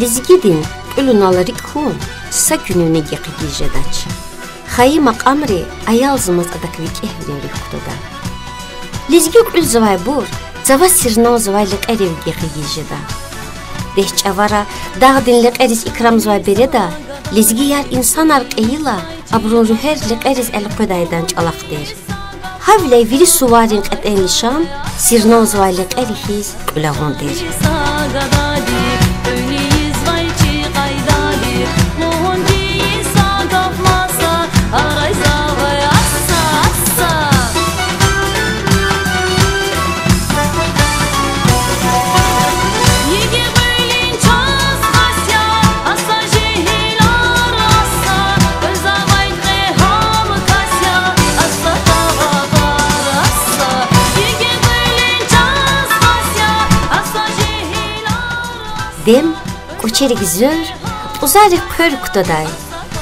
Лезгидин кьуьлунал рикӀ хьун са куьнивни гекъигиз жедач. Хайи макьамри аялзамаз адак викӀегьвилин руьгь кутада. Лезги кьуьлзавайбур цава сирнавзавай лекьерив гекъигиз жеда. Дегь чӀавара дагъдин лекьериз икрамзавай береда лезгияр инсанар кьейила, абурун руьгьер лекьериз элкъведайдан чӀалахъ тир. Гьавиляй вири суварин кьетӀен лишан сирнавзавай лекьери хьиз кьуьл авун тир. Дем кӀвачерик зуьр, пӀузаррик хъвер кутадай,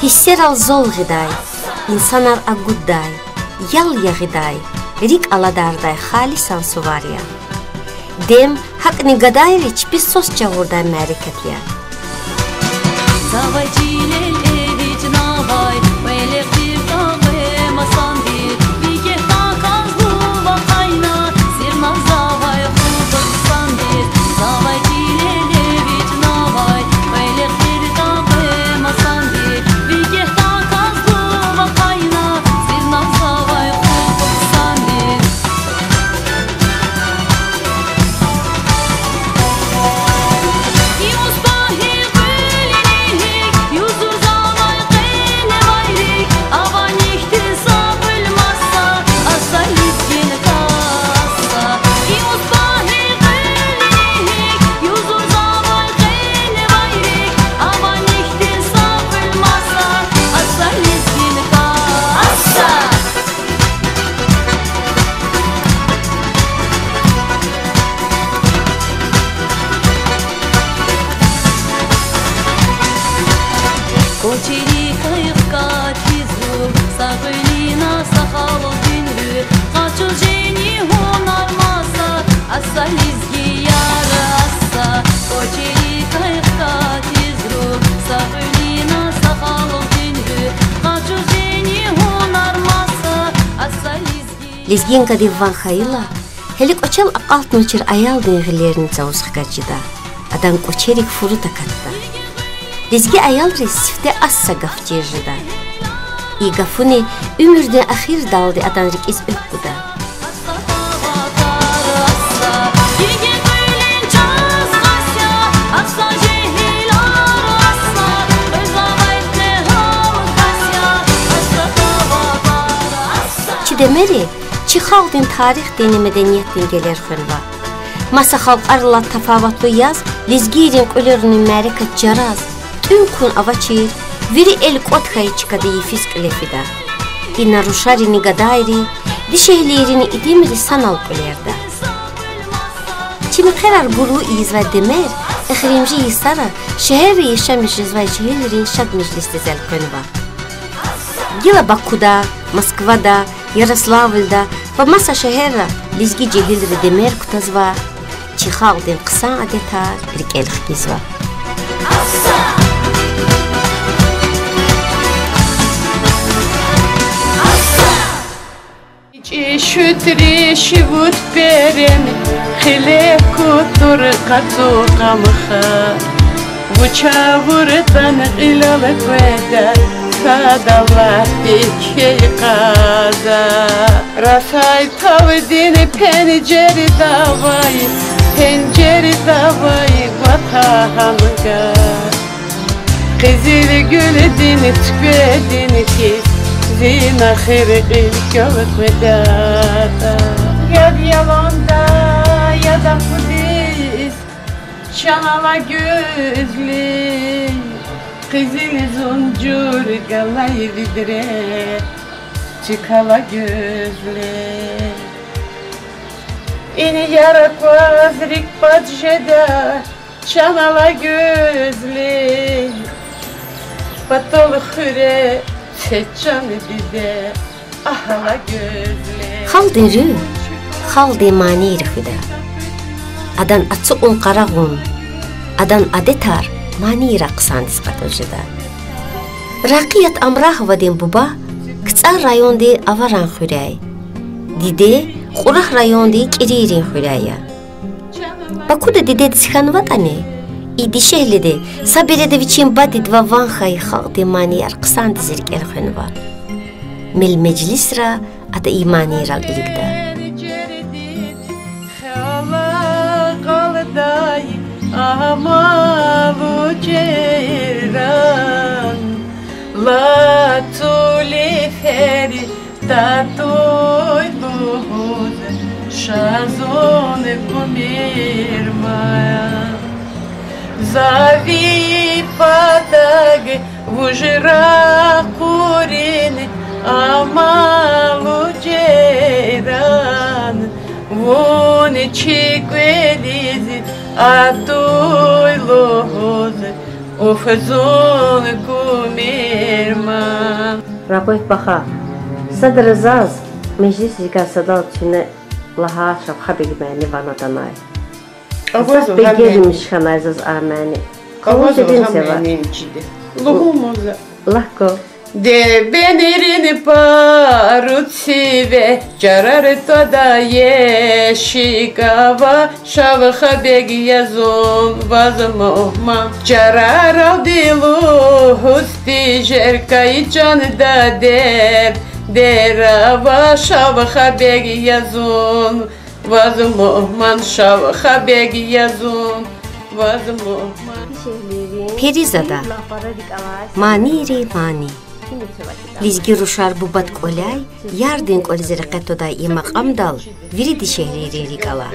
гьиссерал зал гъидай, инсанар агуддай, ял ягъидай, рикӀ аладардай халисан сувар я. Дем гьакӀни гадайри чпиз свас жагъурдай мярекат я. Лезгинкадив ван хьайила, гьеле кӀвачел акьалтнавачир аялдин гъилерни цавуз хкаж жеда. Адан кӀвачерик фурут акатда. Лезги аялриз сифте ас са гаф чир жеда. И гафуни уьмуьрдин эхирдалди адан рикӀиз экв гуда. Чи Демери чи халкьдин тарихдинни медениятдин гелер хвенва. Маса халкьарилай тафаватлу яз лезгийрин кьуьлерунин мярекат чараз, тӀуьн-хъун авачир, вири эл кӀватӀ хьайи чкада йифиз кьиле фида. Ина рушарини гадайри, дишегьлийрини итимри санал кьуьлерда. Чи мехъерар гурлу ийизвай Демер эхиримжи йисара шегьерра яшамиш жезвай жегьилрин шад межлисдиз элкъвенва. Гила Бакуда, Москвада, Ярославлда ва маса шегьерра лезги жегьилри Демер кутазва, чи халкьдин хъсан адетар рикӀел хкизва. ЧӀишутри шивуд перен хъиле кутур къацу къамха, вуч авуртӀани кьилел къведа, Сад Аллагьди кхьей къаза. Расай тавдин пенжердавай, пенжердавай ватан гьамга. Къизилгуьлдин цуькведин хьиз, зи нахир кьил квел къведатӀа. Яд яланда, яд акъудиз, чан ала гуьзле, къизил зунжур галай видре, цуьк ала гуьзле. Ина яр акваз рикӀ пад жеда, чан ала гуьзле, патал хуьре це, чан диде, агь ала гуьзле. Халкьдин руьгь халкьдин манийри хуьда. Адан ацукьун-къарагъун, адан адетар манийрай хъсандиз къачуз жеда. Ракъият Амраховадин буба КцӀар райондин Аваран хуьряй, диде Кьурагь райондин КӀирийрин хуьряй я. Бакуда дидедиз хьанватӀани, и дишегьлиди са береда вичин бадедивай ван хьайи халкьдин манияр хъсандиз рикӀел хвенва. Мел-межлисра ада и манийрал илигда. Халкьдай амалу чиран, лацу лифери татуй лугьуз, ша зун кумир ман. За ви патаг вуж ракъурин амалу чиран, вун чи кӀвализ атуй лугьуз, уф, зун кумир ман. Рагъуьт баха, садра заз межлисрикай садал чуьне лагьай Шавхабег мани ван атанай. Заз бегенмиш хьанай заз а мани. Лугьун ман за. Лагь ка. Девенрин пару циве чарар твада ешик ава, Шавхабег я зун ваз мугьман. Чараралди лугьуз тежер кай чанда дерт, дерт ава, Шавхабег я зун ваз мугьман, Шавхабег я зун ваз мугьман. Перизада. Манийрин мани. Лезги рушар бубад кӀваляй, ярдин кӀвализ рекье твадай и макьамдал вири дишегьлийрин рикӀ ала.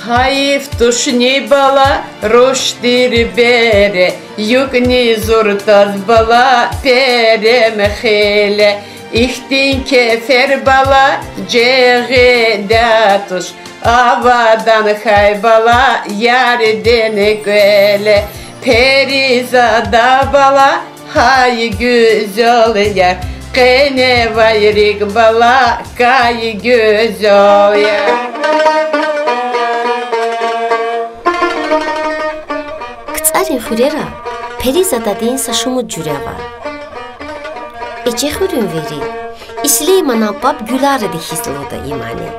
Гьайиф тушни бала руш тир бере, юкӀни зуртаз бала перем хиле. Ихьтин кефер бала жагъида туш, авадан хьай бала ярдин кӀвале. Перизада бала, гьай гуьзел яр, къеневай рикӀ бала, кай гуьзел яр. КцӀарин хуьрера Перизададин са шумуд жуьре ава. Эчехуьруьнвийри Ислейманан паб Гуьларади хьиз лугьуда и мани.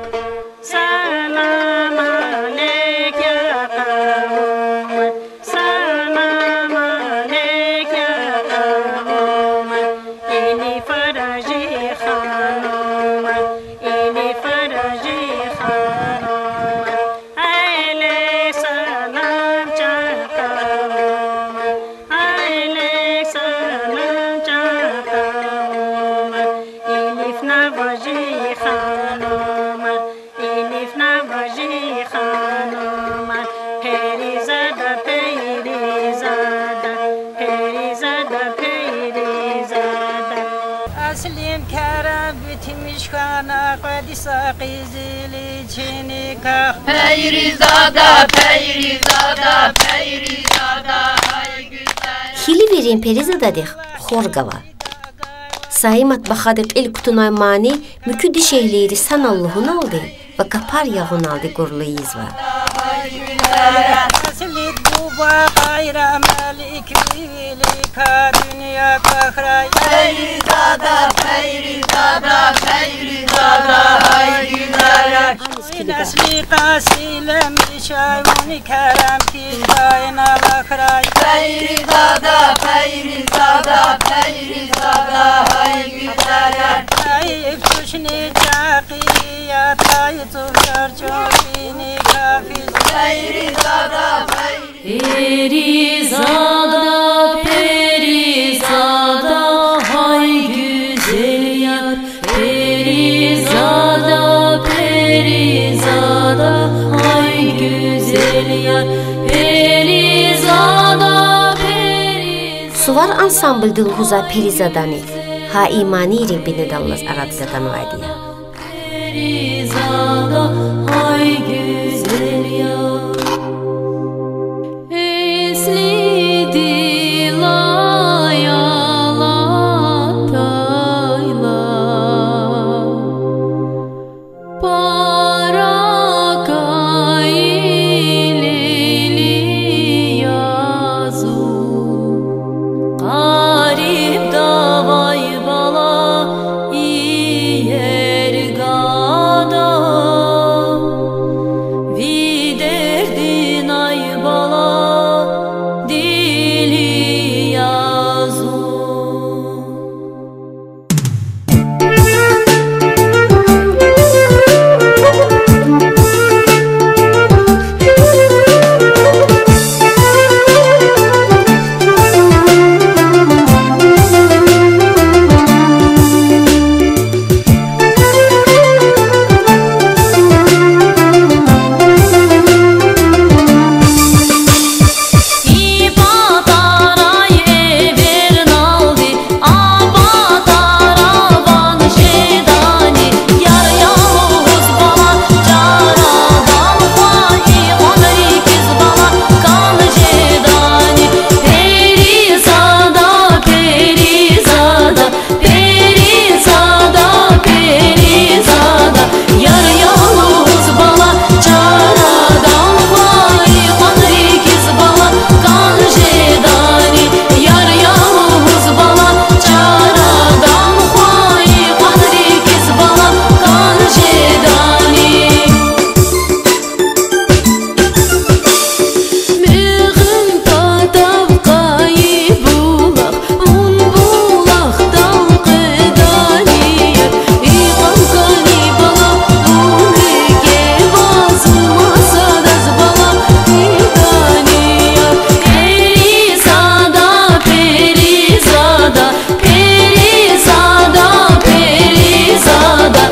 Аслим Карам битмиш хьана, къведи са къизил чиникахъ. Хиливийрин Перизададихъ хор гава. Саимат бахади кьил кутунвай мани муькуь дишегьлийри санал лугьуналди ва капар ягъуналди гурлу ийизва. Несли къаси лемишай вуни керем хьиз кайнала край. Пейризада, Пейризада, Пейризада, гьай гуьзел яр. Гьайиф тушни чакъи я, тай цуф чарчун кини кафиз. Пейризада, Пейризада. Перизада, Перизада, гьай гуьзел яр. Перизада, Перизада, гьай гуьзел яр. Перизада, Перизада. Сувар ансамблди лугьузвай Перизадани гьа и манийрин бинедаллаз арадиз атанвайди я. Перизада, гьай гуьзел яр. Эсли дила алатайла, пара кайи лели я зун. Къарибдавай бала иер гада, ви дердинай бала дили я зун. И патарай эверналди, а патара ван жедани, яр ялгъуз бала чарадан хва, икьван рикӀиз бала кӀан жедани. Перизада, Перизада, Перизада, Перизада, яр ялгъуз бала чарадан хва, икьван рикӀиз бала кӀан жедани, яр ялгъуз бала чарадан хва, икьван рикӀиз бала кӀан жедани. Мегъуьн патав къайи булах, вун булахдал къведани я, икьван кӀани бала вун рикӀе ваз, масадаз бала фидани я. Перизада, Перизада, Перизада, Перизада,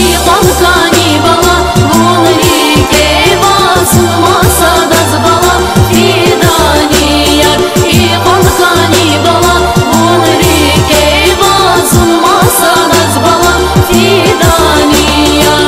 икьван кӀани бала вун рикӀе ваз, масадаз бала фидани я, икьван кӀани бала вун рикӀе ваз, масадаз бала фидани я.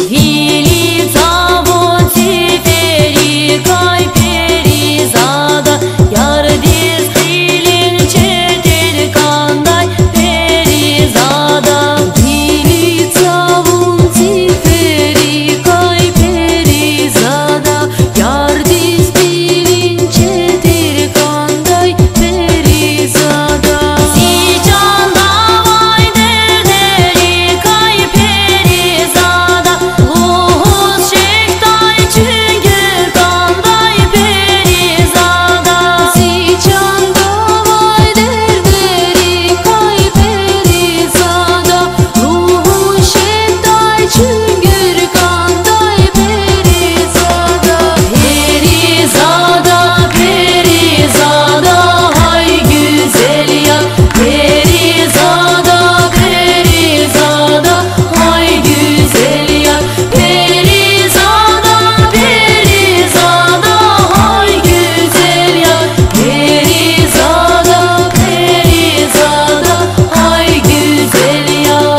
Вили цавун циферикай, Перизада, ярдиз къилин четир кӀандай, Перизада. Вили цавун циферикай, Перизада, ярдиз къилин четир кӀандай, Перизада. Зи чандавай дердерикай, Перизада, лугьуз шехьдай чуьнгуьр кӀандай, Перизада. Зи чандавай дердерикай, Перизада, лугьуз шехьдай чуьнгуьр кӀандай, Перизада. Перизада, Перизада, гьай гуьзел яр. Перизада, Перизада, гьай гуьзел яр. Перизада, Перизада, гьай гуьзел яр. Перизада, Перизада, гьай гуьзел яр.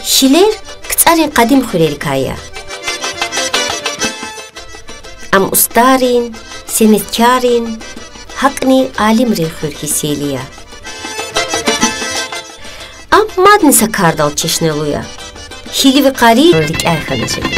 Шиир КцӀарин къадим хуьрерикай я. Ам устӀаррин, сеняткаррин, гьакӀни алимрин хуьр хьиз сейли я. Ам мадни са кардал чешнелу я. Хьиливи къари рикӀяй хьана жеда.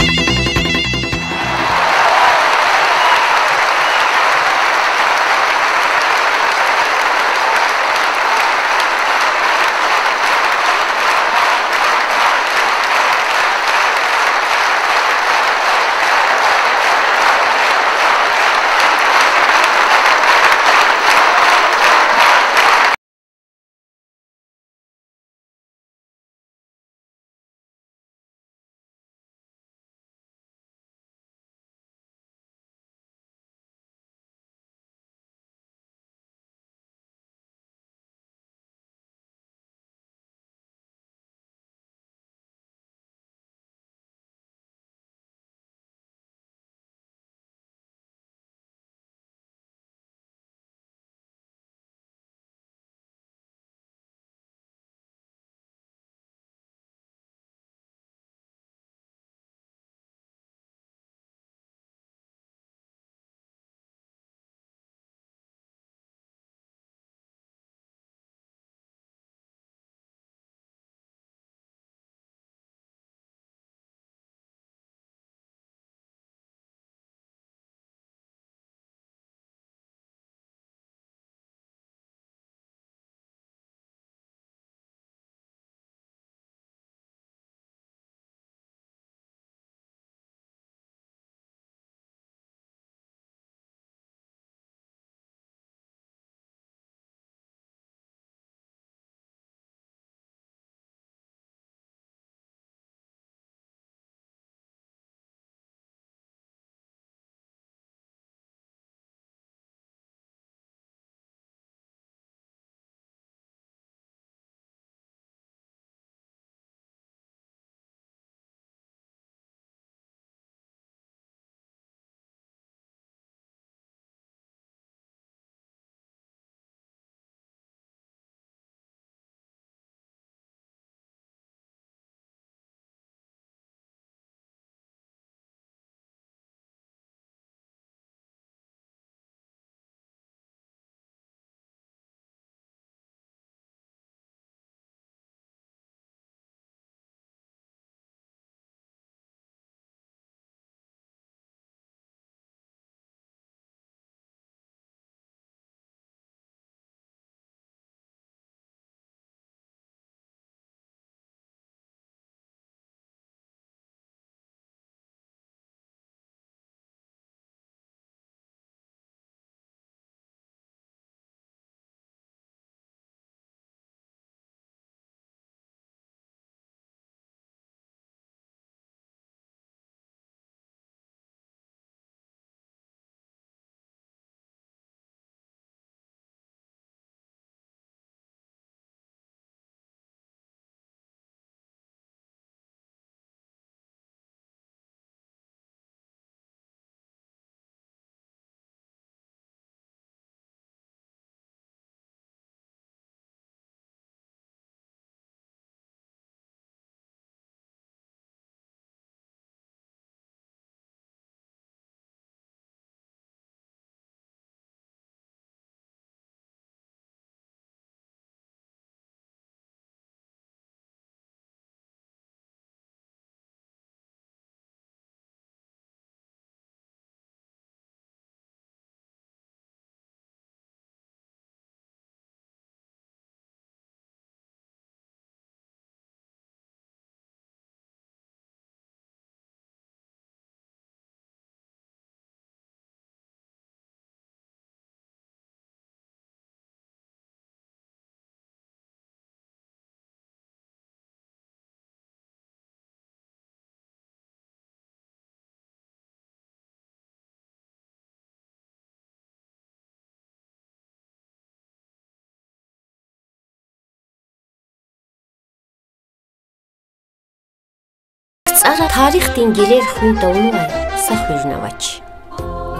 КцӀара тарихдин гелер хуьн тавунвай са хуьрни авач.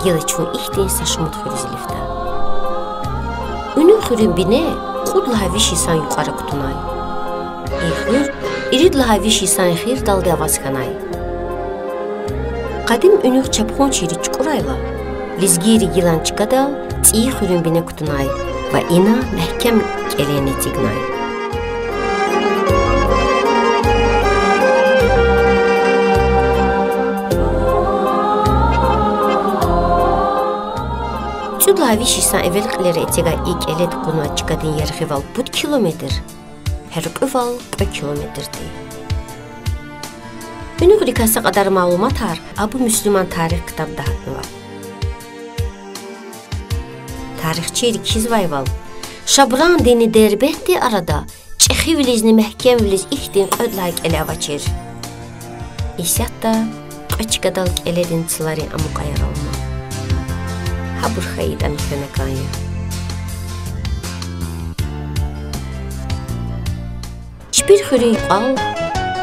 Гила чун ихьтин са шумуд хуьруьз илифда. Уьнуьгъ хуьруьн бине кьуд лагьай виш йисан юкьвара кутунай. И хуьр ирид лагьай виш йисан эхирдалди аваз хьанай. Къадим Уьнуьгъ чапхунчийри чукӀурайла, лезгийри гилан чкадал ЦӀийи хуьруьн бине кутунай ва ина мягькем кӀелени эцигнай. Пуд лагьай виш йисан эвел кьилера эцигай и кӀеледин кьунвай чкадин яргъивал пуд километр, гьяркьуьвал кьве километр тир. Уьнуьгърикай са кьадар малуматар Абу Муслиман тарих ктабда гьатнава. Тарихчийри кхьизвайвал, Шабрандинни Дербентдин арада чӀехивилизни мягькемвилиз ихьтин кьвед лагьай кӀеле авачир. Исятда кьве чкадал кӀеледин цларин амукьаяр алама. Гьабур хьайитӀани хвена кӀан я. Чпир хуьруьн юкьвал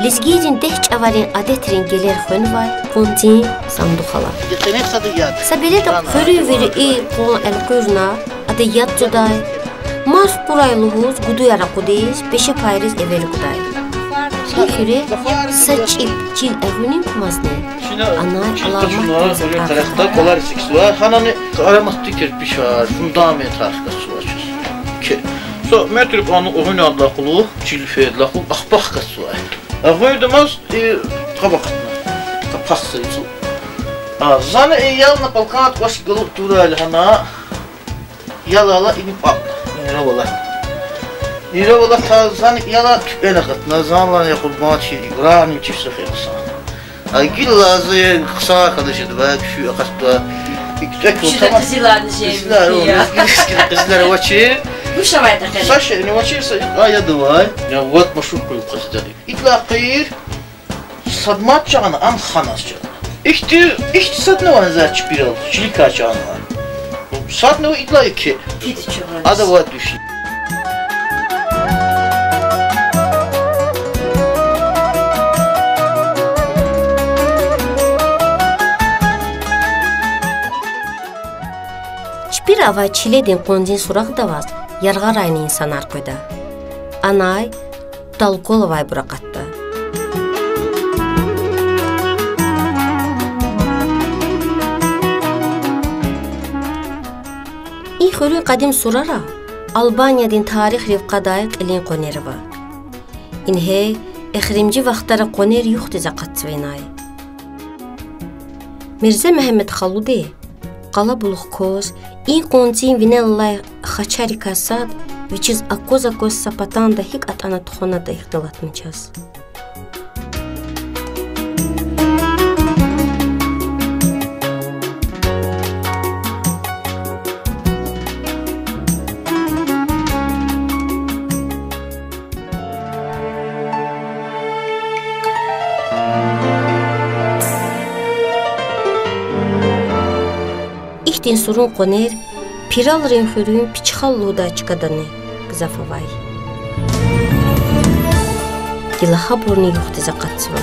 лезгийрин дегь чӀаварин адетрин гелер хвенвай къванцин сандух ала. Са береда хуьруьнвийри и къван элкъуьрна, ада яд цадай, марф къурай лугьуз гудуяр акъудиз, пешепайриз эвер гудай. И хуьре са чӀиб чил эгъуьнин кумазни анай аламатдиз аргъ. Гьанани къараматди кирпичар, фундаментар хкатзавай чаз. Са метр кьван эгъуьнадалай кьулухъ, чил фейидалай кьулухъ ахпа хкатзавай. Эгъуьндамаз и къаб акъатна, къапахъ са ицу. А зани и ялна балкӀандиз квач галуз турай лагьана, ялайла ини кӀватӀна, инрав алатна. Инрав алатна, зани яла туькӀвена акъатна, зани я къурбанд чир, ибрагьни чир са хъсан. А гила за хъсан хьана жедавай, куьфуь акъатда. ИкӀ тӀекӀ вуч тамам. Къизилар, о, лезги къизилар авачир. Са шейни авачир, са икьван яд авай. Я вад машруб къуьн къвездани. Икьван къир, сад мад жагъана, ам ханаз жагъана. Ихьтин, ихьтин садни авай за чпирал, чиликай жагъанвай. Садни ава икьван еке. Ада вад дуьшни. Чпира авай чиледин къванцин сурагъда аваз яргъарайни инсанар къведа. Анай талукӀал авайбур акъатда. И хуьруьн къадим сурара Албаниядин тарихдив кьадай кьилин къванер ава. Ингье эхиримжи вахтара къванер юхдиз акъатзава инай. Мирзе Мегьамед халуди къалабулух кваз и къванцин винел алай хачарикай сад вичиз акваз-акваз са патанда гьикӀ атӀана тухванатӀа ихтилатна чаз. Ихьтин сурун къванер Пиралрин хуьруьн Пичхал лугьудай чкадани гзаф авай. Гила гьабурни юхдиз акъатзава.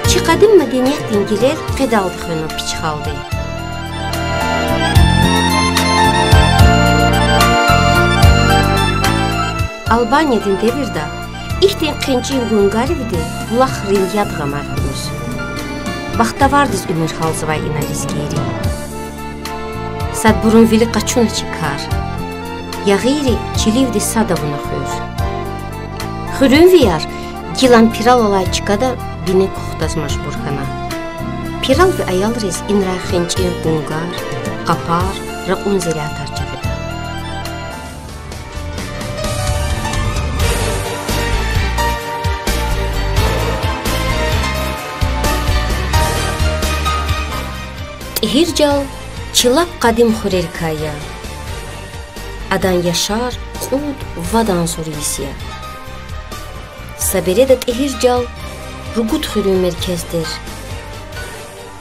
Чи къадим медениятдин гелер къедалди хвена Пичхалди. Албаниядин девирда ихьтин хъенчӀин гунгаривди булахрин яд гъамай хьуниз. Бахтавардиз уьмуьр гьалзавай ина лезгийри. Садбурун вили къачуна чи кар. Ягъийри чиливди сад авуна хуьр. Хуьруьнвияр гилан Пирал алай чкада бине кухтаз мажбур хьана. Пиралви аялриз инрай хъенчӀин гунгар, къапар, ракьун зирятар жагъида. ТӀигьиржал чи лап къадим хуьрерикай я. Адан яшар кьуд-вад агъзур йис я. Са береда ТӀигьиржал ругуд хуьруьн меркез тир.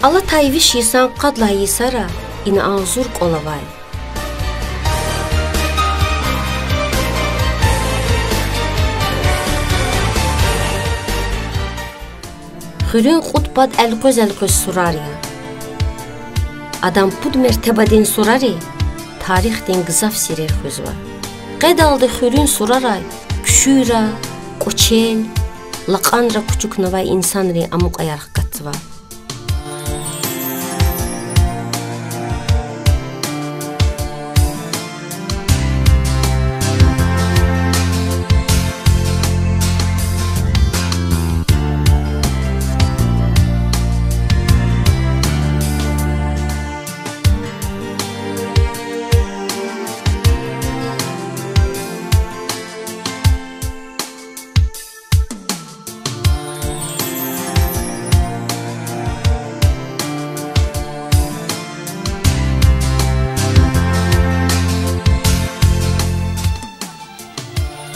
Алатай виш йисан къад лагьай йисара ина агъзур кӀвал авай. Хуьруьн кьуд пад элкъвез-элкъвез сурар я. Адан пуд мертебадин сурари тарихдин гзаф сирер хуьзва. Къедалди хуьруьн сурарай куьшуьра, кӀвачел, лакьанра кучукнавай инсанрин амукьаяр хкатзава.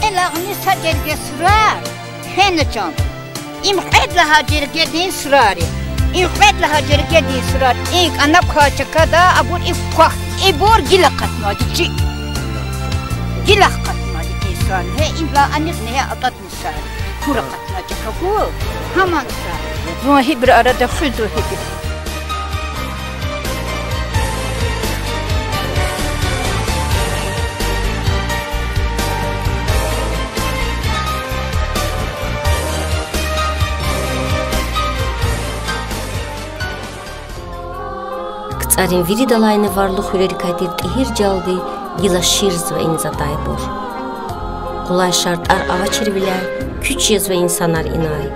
Элягъни са жергедин сурар, фена чан. Им кьвед лагьай жергедин сурар я. Им кьвед лагьай жергедин сурар. Икӏ ана квай чкада абур икӏ квахьна. Ибур гила акъатнавайди чи. Гила акъатнавайди инсан. Гье, им лагьай анихъни гье атӏа Са хура къатна чкаку, гьаман са. Зун гьибур арада хуьзва гьибур. КцӀарин виридалайни варлу хуьрерикай тир ТӀигьиржалди гила ширзава ина затӀайбур. Къулай шартӀар авачирвиляй куьч жезва инсанар инай.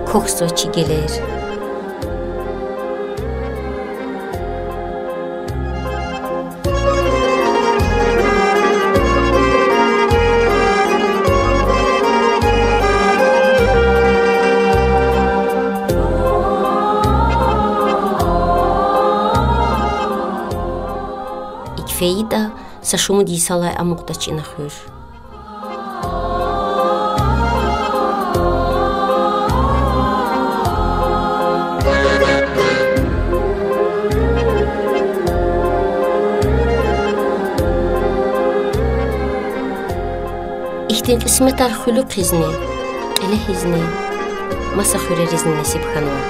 Квахьзава чи гелер. ИкӀ фейитӀа, са шумуд йисалай амукьдач ина хуьр. Ихьтин кьисметар хуьлуьхъизни, кьилехизни, маса хуьреризни несиб хьанва.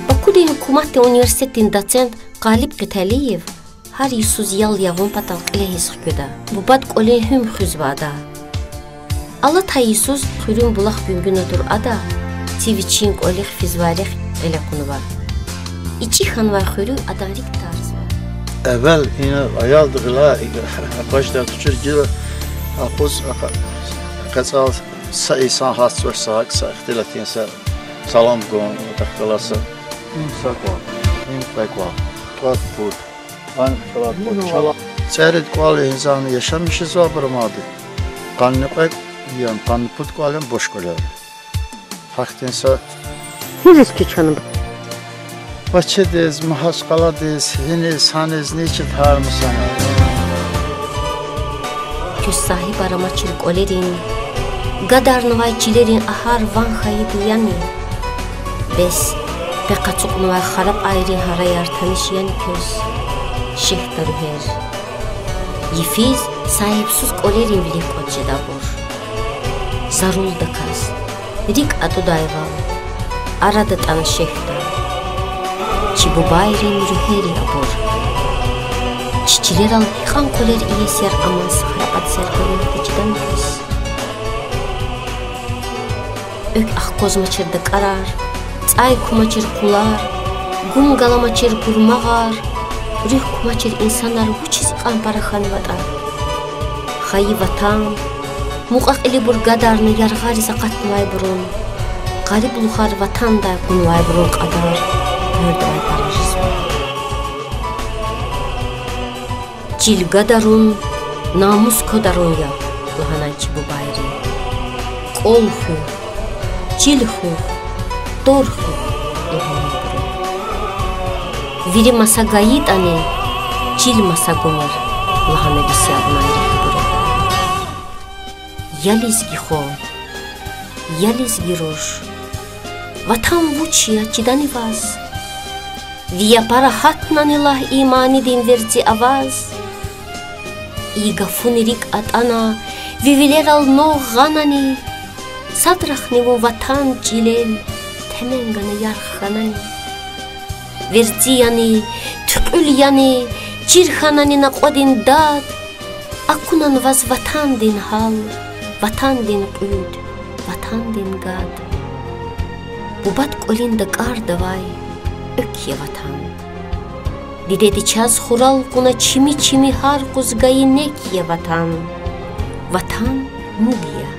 Бакудин гьукуматдин университетдин доцент Къалиб Къиталиев гьар йисуз ял ягъун патал кьиле гьиз хкведа. Бубад кӀвалин гьуьм хуьзва ада. Алатай йисуз хуьруьн булах гуьнгуьна тур ада ци вичин кӀвалихъ физвай рехъ кьиле кьунва. ИчӀи хьанвай хуьруь адан рикӀ тарзава. Эвел ина аялди гъиле акъваздай тушир, гила акъуз, акъ-, къецел са инсан гьатзавач, са гьакӀ, са ихтилатин, са салам гун, тахталаса. Им са кӀвал, им кьве кӀвал, кьве пуд. Къанни кӀвал, цӀерид кӀвал инзан яшамиш жезвайбур амайди. Къанни кьве, яни къанни пуд кӀвал я буш кӀвалер. Гьахьтин са гьиниз кичӀ хьанва? Бачедиз, Магьачкъаладиз, гьиниз, гьаниз, ничи тармусана. Квез сагьибар амачир кӀвалерин, гадарнавай чилерин агьар ван хьайиди яни? Бес пехъ ацукьнавай харапӀайрин гьараяр таниш яни квез? Шехьда руьгьер. Йифиз сагьибсуз кӀвалерин вилик кӀватӀ жедайбур. Зарулдаказ, рикӀ атӀудайвал, ара датӀана шехьда. Чи бубайрин руьгьер я абур. Чи чилерал гьикьван кӀвалер иесияр амаз харапӀадиз яргъи течидани квез? Экв ахквазмачир дакӀарар, цӀай кумачир къулар, гум галамачир пурмагъар, руьгь кумачир инсанар вучиз икьван пара хьанватӀа? Хайи ватан, Мукьва-кьилибур гадарна яргъариз акъатнавайбурун, гъариблухар ватандай кьунвайбурун кьадар гуьрдавай пара жезва. Чил гадарун намус квадарун я, лагьанай чи бубайри. КӀвал хуьх, чил хуьх, тӀвар хуьх, лагьанай абуру. Вири маса гайитӀани, чил маса гумир, лагьана весятнай рехибуру. Я лезги хва, я лезги руш, Ватан вуч я, чидани ваз? Ви япара гьатнани лагь и манидин верцӀи аваз? И гафуни рикӀ атӀана, ви вилерал нагъв гъанани, садрахъни вун Ватан чилел темен гана ярх хьанани? ВерцӀи яни, туькьуьл яни, чир хьанани накьвадин дад? Акунани ваз Ватандин гьал, Ватандин кьуьд, Ватандин гад? Бубад кӀвалин дакӀарда авай экв я Ватан. Дидеди чаз хурал кьуна чими-чими гьар къуз гайи нек я Ватан. Ватан муг я,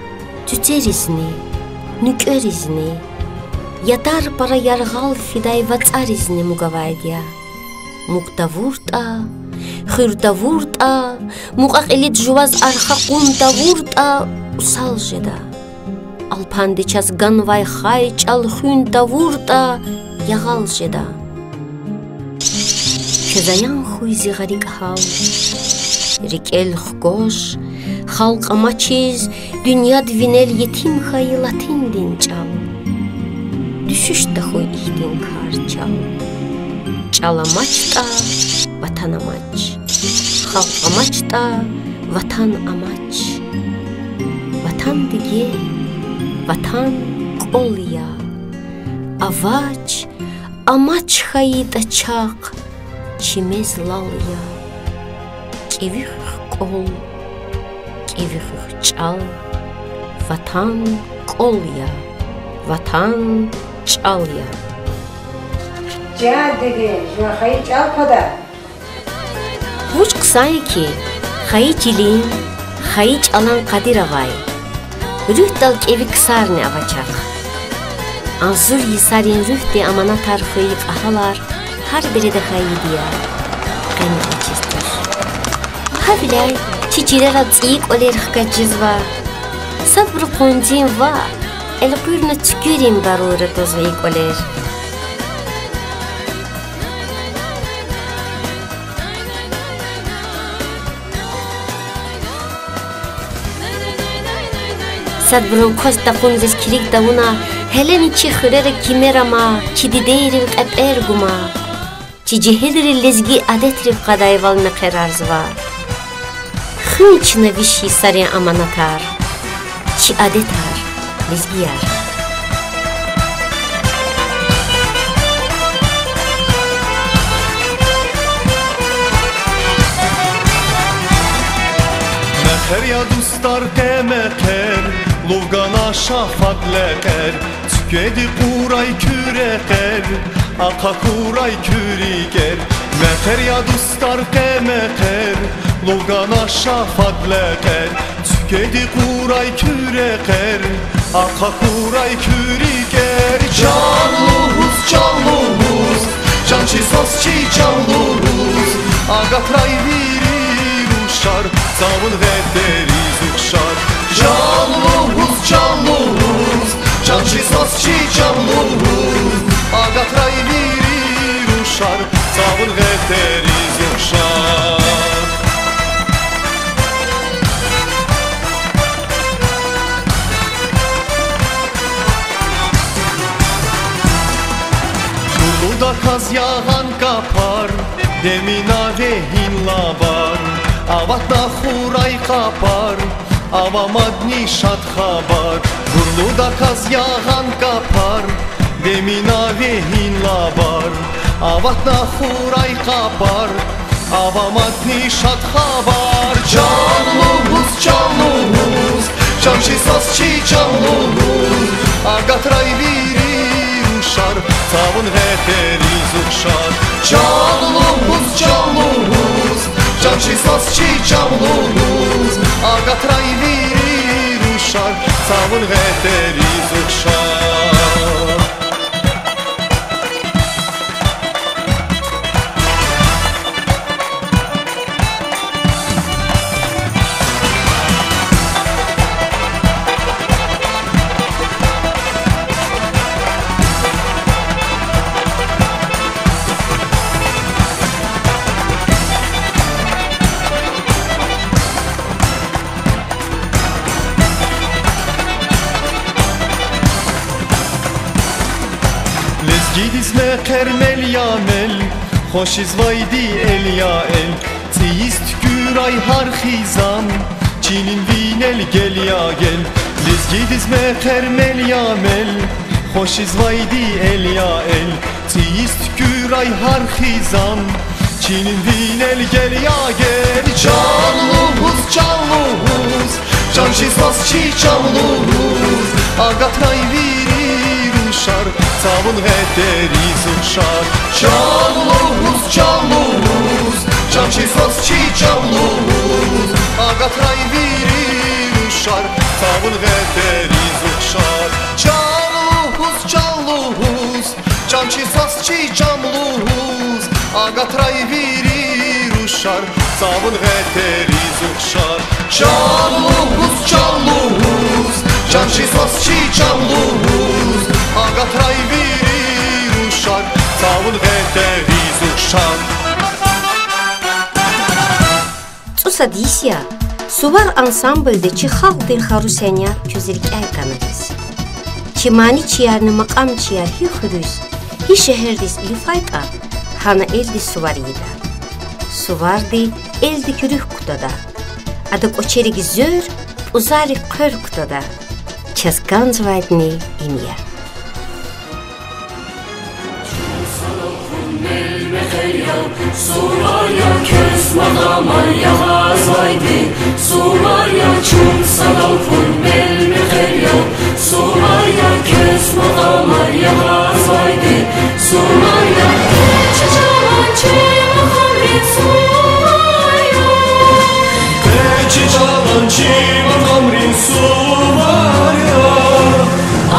цуьцеризни, нуькӀверизни, ядар пара яргъал фидай вацӀаризни муг авайди я. Муг тавуртӀа, хуьр тавуртӀа, мукьва-кьилиди жуваз арха кьун тавуртӀа, усал жеда. Алпанди чаз ганвай хайи чӀал хуьн тавуртӀа, ягъал жеда. Квез аян хьуй зи гъарикӀ гьал. РикӀел хкваш, халкь амачиз, дуьньяд винел етим хьайи латиндин чӀал. Дуьшуьш тахьуй ихьтин кар, чал. ЧӀал амачтӀа, Ватан амач. Халкь амачтӀа, Ватан амач. Ватан диге, Ватан кӀвал я. Авач, амач хьайитӀа чахъ, чи мез лал я. КӀеви хуьх кӀвал, кӀеви хуьх чӀал, Ватан кӀвал я, Ватан чӀал я. Чан диде, жуван хайи чӀал квадар. Вуч хъсан я хьи, хайи чилин, хайи чӀалан къадир авай, руьгьдал кӀеви ксарни авачахъ. Агъзур йисарин руьгьдин аманатар хвейи кьегьалар гьар береда хьайиди я, къенин чизтӀуш. Гьавиляй чи чилерал цӀийи кӀвалер хкаж жезва. Садбуру къванцин ваъ, элкъуьрна цуькверин барура тваз гьи кӀвалер. Садбурун кваз такъуниз килиг тавуна, гьелени чи хуьрера кимер ама, чи дидейрив кьепӀер гума. Чи жегьилри лезги адетрив кьадайвал мехъерарзава. Хуьн чна виш йисарин аманатар, чи адетар, лезгияр. Мехъер я, дустар, къе мехъер, лув гана ша фад лекьер, цуькведи кьурай куь рекьер, ахъа хьурай куь рикӀер. Мехъер я, дустар, къе мехъер, лув гана ша фад лекьер, цуькведи кьурай куь рекьер, ахъа хьурай куь рикӀер. Чан лугьуз, чан лугьуз, чан чи свас чи чан лугьуз, агатрай вири рушар, цавун гъетериз ухшар. Чан лугьуз, чан лугьуз, чан чи свас чи чан лугьуз, агатрай вири рушар, цавун гъетериз ухшар. Гурлудаказ ягъан капар, демина вегьин лабар, аватна хурай къапар, ава мадни шад хабар. Гурлудаказ ягъан капар, демина вегьин лабар, аватна хурай къапар, ава мадни шад хабар. Чан лугьуз, чан лугьуз, чан чи свас чи чан лугьуз, агатрай вири рушар, цавун гъетериз ухшар. Чан лугьуз, чан лугьуз, чан чи свас чи чан лугьуз, агатрай вири Цавун гъетериз ухшар. Лезгидиз мехъер мел я мел, хуш ийизвайди эл я эл, цӀийиз туькӀуьрай гьар хизан, чилин винел гел я гел. Лезгидиз мехъер мел я мел, хуш ийизвайди эл я эл, цӀийиз туькӀуьрай гьар хизан, чилин винел гел я гел. Чан лугьуз, чан лугьуз, чан чизваз чи чан лугьуз, агатрай вири рушар, цавун гъетериз ухшар. Чан лугьуз, чан лугьуз, чан чизваз чи чан лугьуз, агатрай вири рушар, цавун гъетериз ухшар. Чан лугьуз, чан лугьуз, чан чизваз чи чан лугьуз, агатрай вири рушар, цавун гъетериз ухшар. Чан лугьуз, чан лугьуз, чан чизваз чи чан лугьуз, агатрай вири рушар, цавун гъетериз ухшар. ЦӀусад йис я Сувар ансамблди чи халкьдин хару-сенер квез рикӀяй кӀанариз. Чи маничиярни макьамчияр гьи хуьруьз, гьи шегьердиз илифайтӀа, гьана элдиз сувар ийида. Суварди элдик руьгь кутада. Ада кӀвачерик зуьр, пӀузарик хъвер кутада. Чаз кӀанзавайдини им я. Къе чи чӀалан, чи макъамрин сувар я.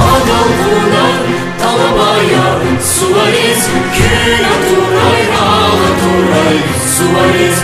Агалкьунар тӀалаб ая сувариз, куьн атурай, рагъ атурай сувариз.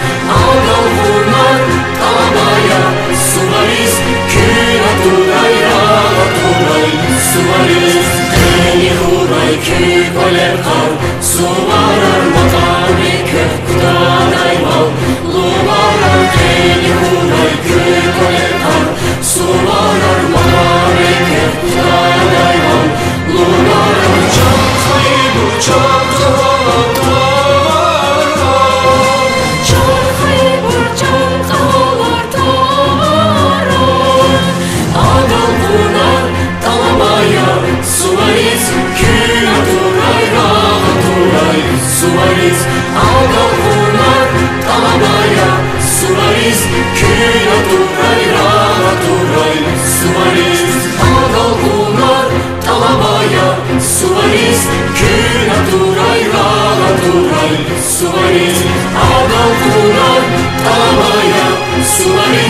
Агалкьунар тӀалаб ая сувариз, куьн атурай, рагъ атурай сувариз. Къени хьурай куь кӀвалер къар, суварар макьамрик квехъ кутадай вал. Луварар къени хьурай куь кӀвалер къар, суварар макьамрик квехъ кутадай вал. Луварар чан хайибур, чан къалар таварар, чан хайибур, чан къалар таварар. Агалкьунар тӀалаб ая сувариз, куьн атурай, рагъ атурай сувариз. Агалкьунар тӀалаб ая сувариз, куьн атурай, рагъ атурай сувариз. Агалкьунар тӀалаб ая сувариз, куьн атурай, рагъ атурай сувариз. Агалкьунар тӀалаб ая сувариз.